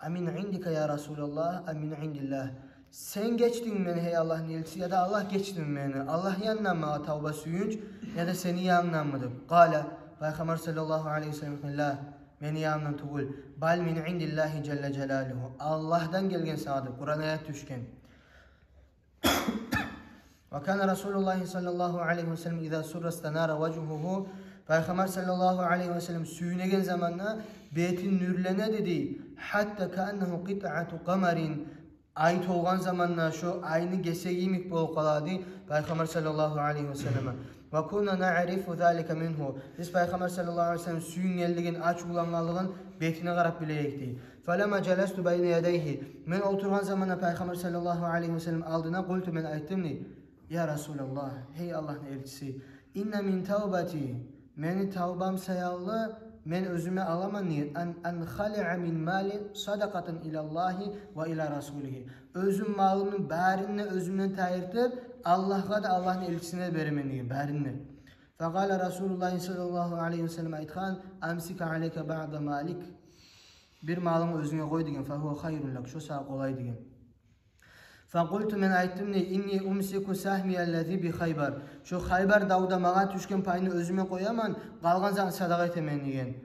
أمن عندك يا رسول الله أم من عند الله؟ Сен гечдингми мени, гьей Аллагьны элчиси, яда Аллагь гечдими мени? Аллагьны янындан магъа тавба, сююнч, яда сени янынгданмы? деп. قال, Пайхаммар саллаллагьу алайгьи ва саллам: لا, мени янымдан тюгюл, بل من عند الله جل جلاله, Аллагьдан гелген сагъа деп Къуран аят тюшген. وكان رسول الله صلى الله عليه وسلم إذا سر استنار وجهه, Пайхаммар саллаллагьу алайгьи ва саллам сююнеген заманда бети нюрлене эди, дей. حتى كأنه قطعة قمر, ай толгъан заманда шо айны гесеги йимик болуп къала эди Пайхаммар саллаллагьу алайгьи ва саллам. وكنا نعرف ذلك منه, биз Пайхаммар саллаллагьу алайгьи ва саллам сююнгенлигин, ачувлангъанлыгъын бетине къарап биле эдик, дей. فلما جلست بين يديه, мен олтургъан заманда Пайхаммар саллаллагьу алайгьи ва саллам алдына, قلت, мен айтдым, дей: يا رسول الله, гьей Аллагьны элчиси, إن من توبتي, мени тавбам саялы мен оьзюме аламан, дей, أن أنخلع من مالي صدقة إلى الله وإلى رسوله. Оьзюм малымны барин де оьзюмден тайдырып, Аллагьгъа да, Аллагьны элчисине де беремен, деген, барин де. فقال رسول الله صلى الله عليه وسلم, айтгъан: أمسك عليك بعض مالك. Бир малынгны оьзюнге къой, деген, فهو خير لك, шо сагъа къолай, деген. فقلت, мен айтдым, дей: إني أمسك سهمي الذي بخيبر. Шо Хайбар давда магъа тюшген пайны оьзюме къояман, къалгъан затны садакъа этемен, деген.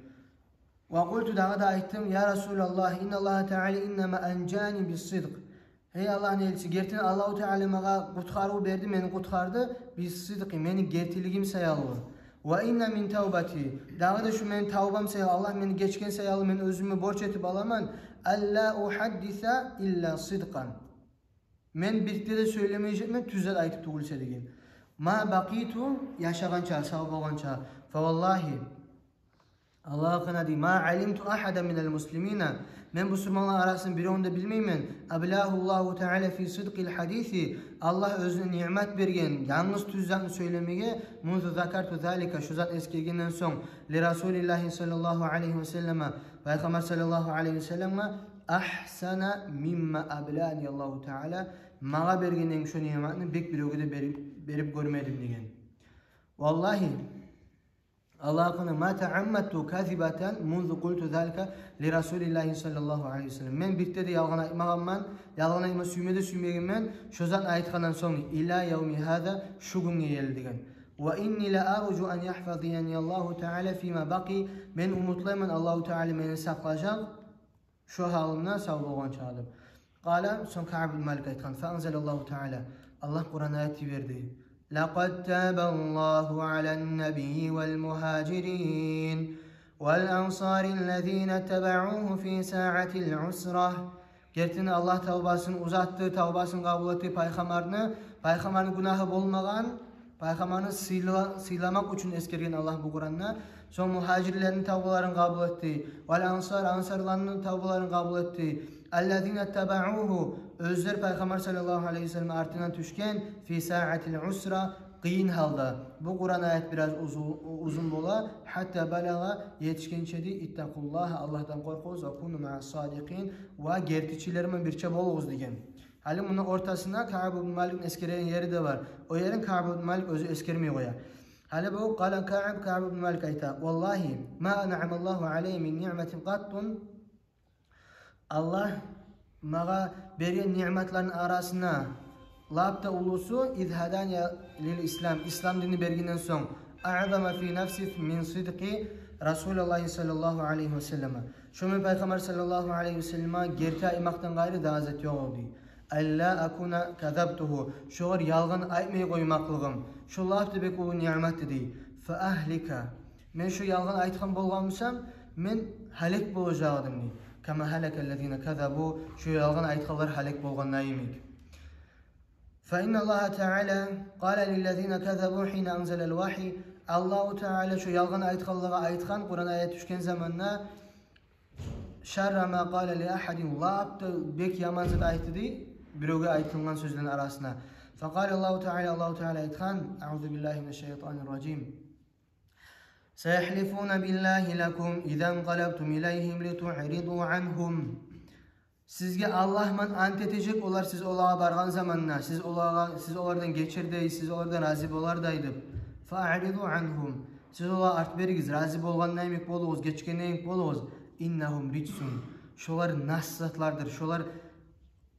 وقلت, дагъы да айтдым: يا رسول الله إن الله تعالى إنما أنجاني بالصدق. Гьей Аллагьны элчиси, гертиден Аллагьу Таала магъа къутгъарыв берди, мени къутгъарды, بالصدق, мени гертилигим саялы. Ва инна мин тавбати, дагъы да шу мени тавбам саялы, Аллагь мени гечген саялы, мен оьзюме борч этип аламан, алла ухаддиса илла сидкъан. Мен бирде де сёйлемежекмен тюз зат айтып тюгюл эсе деген. Ма бакъиту, яшагъанча, сав болгъанча. Фаваллагьи, Аллагь гьакъына дей, ма алимту ахадан минал муслимина, мен бусурманлар арасында биревню де билмеймен, аблагьу Аллагьу таала фи сидкъил хадиси, Аллагь оьзюне ниъмат берген янгыз тюз затны сёйлемеге, мунзу закарту залика, шу затны эсгергенден сонг, ли Расулиллагьи саллаллагьу алайгьи ва саллама, Пайхаммар саллаллагьу алайгьи ва салламгъа, ахсана мимма аблани Аллагьу таала, магъа бергенден шу ниъматны бек биревге де берип, берип гёрмедим деген. Валлагьи, Аллагь гьакъына, ма таамматту казибатан мунзу къулту залика ли Расулиллагьи саллаллагьу алайгьи ва саллам. Мен бирде де ялгъан айтмагъанман, ялгъан айтма сюйме де сюймегенмен, шу затны айтгъандан сонг, ила явми гьаза, шу гюнге ерли деген. Ва инни ла аржу ан яхфазани Аллагьу таала фима бакъи, мен умутлайман, Аллагьу таала мени сакълажакъ шу гьалымда сав болгъанча деп. Къала, сонг Каъб ибн Малик айтгъан, фаанзалаллагьу таала, Аллагь Къуран аят йиберди. Лакъад табаллагьу алан набийи вал мугьажирин вал ансари аллазина ттабаугьу фи саатил усра. Гертиден Аллагь тавбасын узатды, тавбасын къабул этди Пайхаммарны, Пайхаммарны гюнагьы болмагъан, Пайхаммарны сыйла-, сыйламакъ учун эсгерген Аллагь бу Къуранда. Сонг мугьажирлени тавбаларын къабул этди. Вал ансар, ансарланы тавбаларын къабул этди. Аллазина ттабаугьу, оьзлер Пайхаммар саллаллагьу алайгьи ва саллам артындан тюшген, фи саатил усра, къыйын гьалда. Бу Къуран аят бираз узу-, узун бола. Хатта балагъа, етишгенче дей, иттакъуллагьа, Аллагьдан къоркъугъуз, ва куну маъас садикъин, ва гертичилер булан бирче болугъуз деген. Гьали муну ортасында Каъб ибн Маликни эсгереген ери де бар. О ерин Каъб ибн Малик оьзю эсгермей къоя. Гьали бу, къала Каъб, Каъб ибн Малик айта: «Валлагьи, ма анъамаллагьу алайя мин ниъматин къаттун». Аллагь магъа берген ниъматларыны арасында лап да уллусу, из гьадания лил ислам, ислам динни бергенден сонг, аъзама фи нафси мин сидкъи Расулиллагьи саллаллагьу алайгьи ва саллама. Шо мен Пайхаммар саллаллагьу алайгьи ва саллама герти айтмакъдан къайры дагъы зат ёкъ эди. Алла акуна казабтугьу, шогъар ялгъан айтмай къоймакълыгъым, шо лап да бек уллу ниъмат эди. Фа агьлика, мен шо ялгъан айтгъан болгъан бусам, мен гьалек болажакъ эдим дей. Кама гьалакаллазина казабу, шо ялгъан айтгъанлар гьалек болгъанда йимик. Фа инналлагьа таала къала лиллазина казабу гьина анзалал вагьи. Аллагьу таала шо ялгъан айтгъанлагъа айтгъан, Къуран аят тюшген заманда, шарра ма къала ли агьадин, лап да бек яман зат айтды дей биревге айтылгъан сёзлени арасында. Фа къала Аллагьу таала, Аллагьу таала айтгъан: «Аузу биллагьи минаш шайтанир ражим. Саяхлифуна биллагьи лакум иза нкъалабтум илайгьим литуъриду ангьум». Сизге Аллагь булан ант этежек олар, сиз олагъа баргъан заманда, сиз олагъа, сиз олардан гечердей, сиз олардан рази болардай деп. Фаъриду ангьум. Сиз олагъа арт беригиз, рази болгъанда йимик болугъуз, гечгенде йимик болугъуз. Иннагьум риджсун. Шолар нас затлардыр, шолар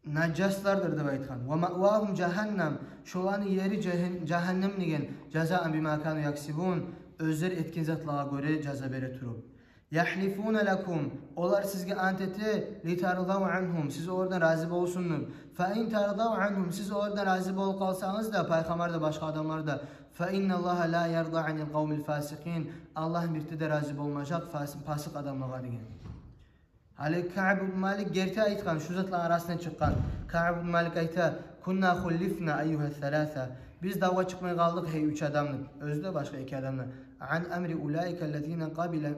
нажаслардыр деп айтгъан. Ва маъвагьум жагьаннам. Шоланы ери жагьан-, жагьаннам деген. Жазаан бима кану яксибун. Оьзлер этген затлагъа гёре жаза бере туруп. Яхлифуна лакум, олар сизге ант эте, литардав ангьум, сиз олардан рази болсун деп. Фа ин тардав ангьум, сиз олардан рази болуп къалсагъыз да, Пайхаммар да, башгъа адамлар да, фа инналлагьа ла ярда анил къавмил фасикъин, Аллагь бирде де рази болмажакъ фас-, пасыкъ адамлагъа деген. Гьали Каъб ибн Малик герти айтгъан, шу затланы арасындан чыкъгъан. Каъб ибн Малик айта: «Кунна хуллифна айюгьа саласа». Биз давгъа чыкъмай къалдыкъ, гьей уьч адам деп. Оьзю де, башгъа эки адам да. Ан амри улаика аллазина къабила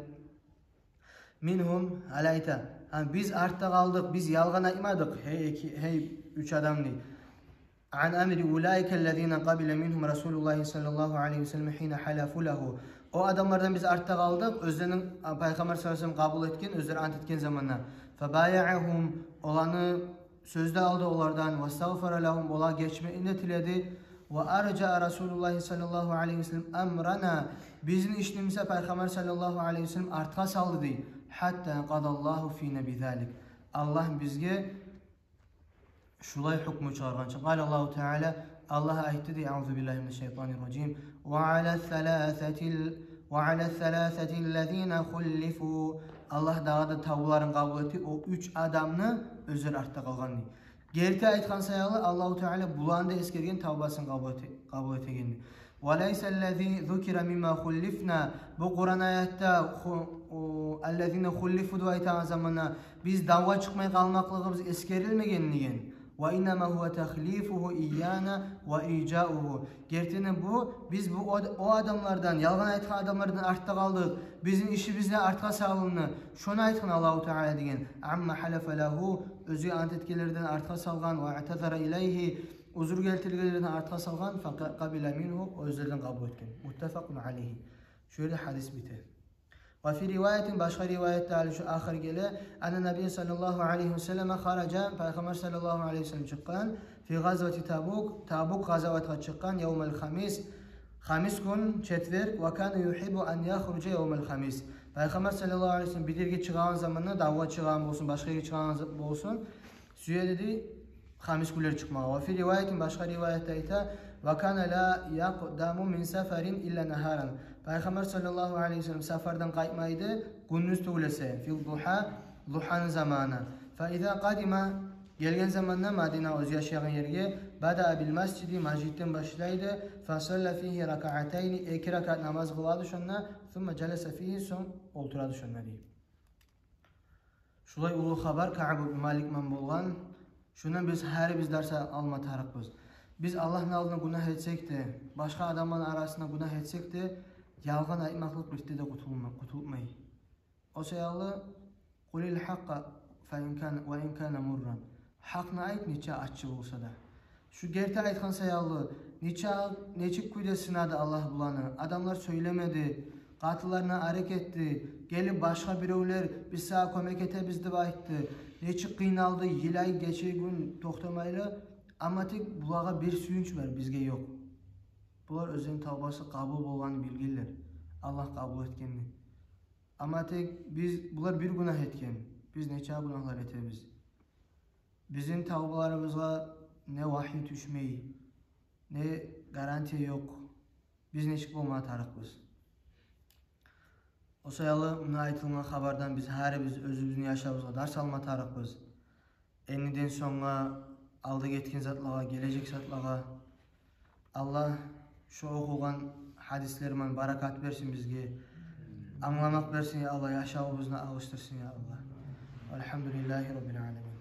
мингьум, гьали айта: «Гьа, биз артда къалдыкъ, биз ялгъан айтмадыкъ, гьей эки, гьей уьч адам», – дей. «Ан амри улаика аллазина къабила мингьум Расулуллагьи саллаллагьу алайгьи ва саллам гьина гьалафу лагьу». О адамлардан биз артда къалдыкъ, оьзлерин, а, Пайхаммар саллаллагьу алайгьи ва саллам къабул этген, оьзлер ант этген заманда. Фабаягьагьум, оланы сёз де алды олардан, вастагъфара лагьум, олагъа гечмекни де тиледи. Ва аржаа Расулуллагьи саллаллагьу алайгьи ва саллам амрана, бизин ишни буса Пайхаммар саллаллагьу алайгьи ва саллам артгъа салды дей. Хатта къадаллагьу фина бизалик. Аллагь бизге шулай гьукму чыгъаргъанча. Къала Аллагьу таала, Аллагь айтды дей: «Аузу биллагьи минаш шайтанир ражим. Ва ала саласатил, ва ала саласатил лазина хуллифу». Аллагь дагъы да тавбаларын къабул этди о уьч адамны, оьзлер артда къалгъан дей. Герти айтгъан саялы, Аллагьу таала буланы да эсгерген, тавбасын къабул эте-, къабул этегенни. «Ва лайса аллази зукира мимма хуллифна». Бу Къуран аятда ху-, о, «аллазина хуллифу» деп айтагъан заманда биз давгъа чыкъмай къалмакълыгъыбыз эсгерилмеген деген. «Ва иннама гьува тахлифугьу ийяна ва ижаугьу». Гертиден бу, биз бу о, о адамлардан, ялгъан айтгъан адамлардан артда къалдыкъ. Бизин ишибиз де артгъа салынды. Шону айтгъан Аллагьу Таала деген. «Амма халафа лагьу», оьзюне ант этгенлерден артгъа салгъан, «ва атазара илайгьи», узур гелтиргенлерден артгъа салгъан, «фа къабила мингьу», оьзлерден къабул этген. Муттафакъун алайгьи. Шу ерде гьадис бите. «Ва фи риваятин», башгъа риваятда, гьали шу ахыр геле, «анна набия саллаллагьу алайгьи ва саллама хаража», Пайхаммар саллаллагьу алайгьи ва саллам чыкъгъан, «фи гъазвати Табук», Табук къазаватгъа чыкъгъан, «явмал хамис», хамис гюн, четверг, «ва кана югьиббу ан яхружа явмал хамис». Пайхаммар саллаллагьу алайгьи ва саллам бир ерге чыгъагъан заманда, давгъа чыгъагъан болсун, башгъа ерге чыгъагъан за-, болсун, сюе эди хамис гюнлер чыкъмагъа. «Ва фи риваятин», башгъа риваятда айта, «ва кана ла якъдаму мин сафарин илла нагьаран». Пайхаммар саллаллагьу алайгьи ва саллам сафардан къайтмай эди гюндюз тюгюл эсе, «фи дугьа», дугьаны заманы. «Фа иза къадима», гелген заманда Мадина, оьзю яшайгъан ерге, «бадаа бил масжиди», межитден башлай эди, «фа салла фигьи ракаатайни», эки ракаат намаз къыла эди шонда, «сумма жаласа фигьи», сонг олтура эди шонда, дей. Шулай уллу хабар Кааб ибн Маликман болгъан. Шундан биз гьарибиз дарс алма тарыкъбыз. Биз Аллагьны алдында гюнагь этсек де, башгъа адамланы арасында гюнагь этсек де, ялгъан айтмакълыкъ бирде де къутулма-, къутултмай. О саялы, «къулил гьакъкъа фа ин кана, ва ин кана мурран». Гьакъны айт, нече аччы болса да. Шу герти айтгъан саялы, нече, нечик кюйде сынады Аллагь буланы. Адамлар сёйлемеди, къатынларына арек этди, гелип башгъа биревлер, «биз сагъа кёмек этебиз» деп айтды. Нечик къыйналды, йылай гече-гюн токътамайлы. Амма тек булагъа бир сююнч бар, бизге ёкъ. Булар оьзлени тавбасы къабул болгъанын билгенлер, Аллагь къабул этгенин. Амма тек биз, булар бир гюнагь этген, биз нече гюнагьлар этебиз. Бизин тавбаларыбызгъа не вагьи тюшмей, не гарантия ёкъ. Биз нечик болма тарыкъбыз? О саялы муна айтылгъан хабардан биз гьарибиз оьзюбюзню яшавубузгъа дарс алма тарыкъбыз. Эндиден сонггъа, алда гетген затлагъа, гележек затлагъа. Аллагь шу охугъан гьадислерден баракат берсин бизге. Англамакъ берсин, я Аллагь, яшавубузну алышдырсын, я Аллагь. Альгьамдулиллагьи раббил аламин.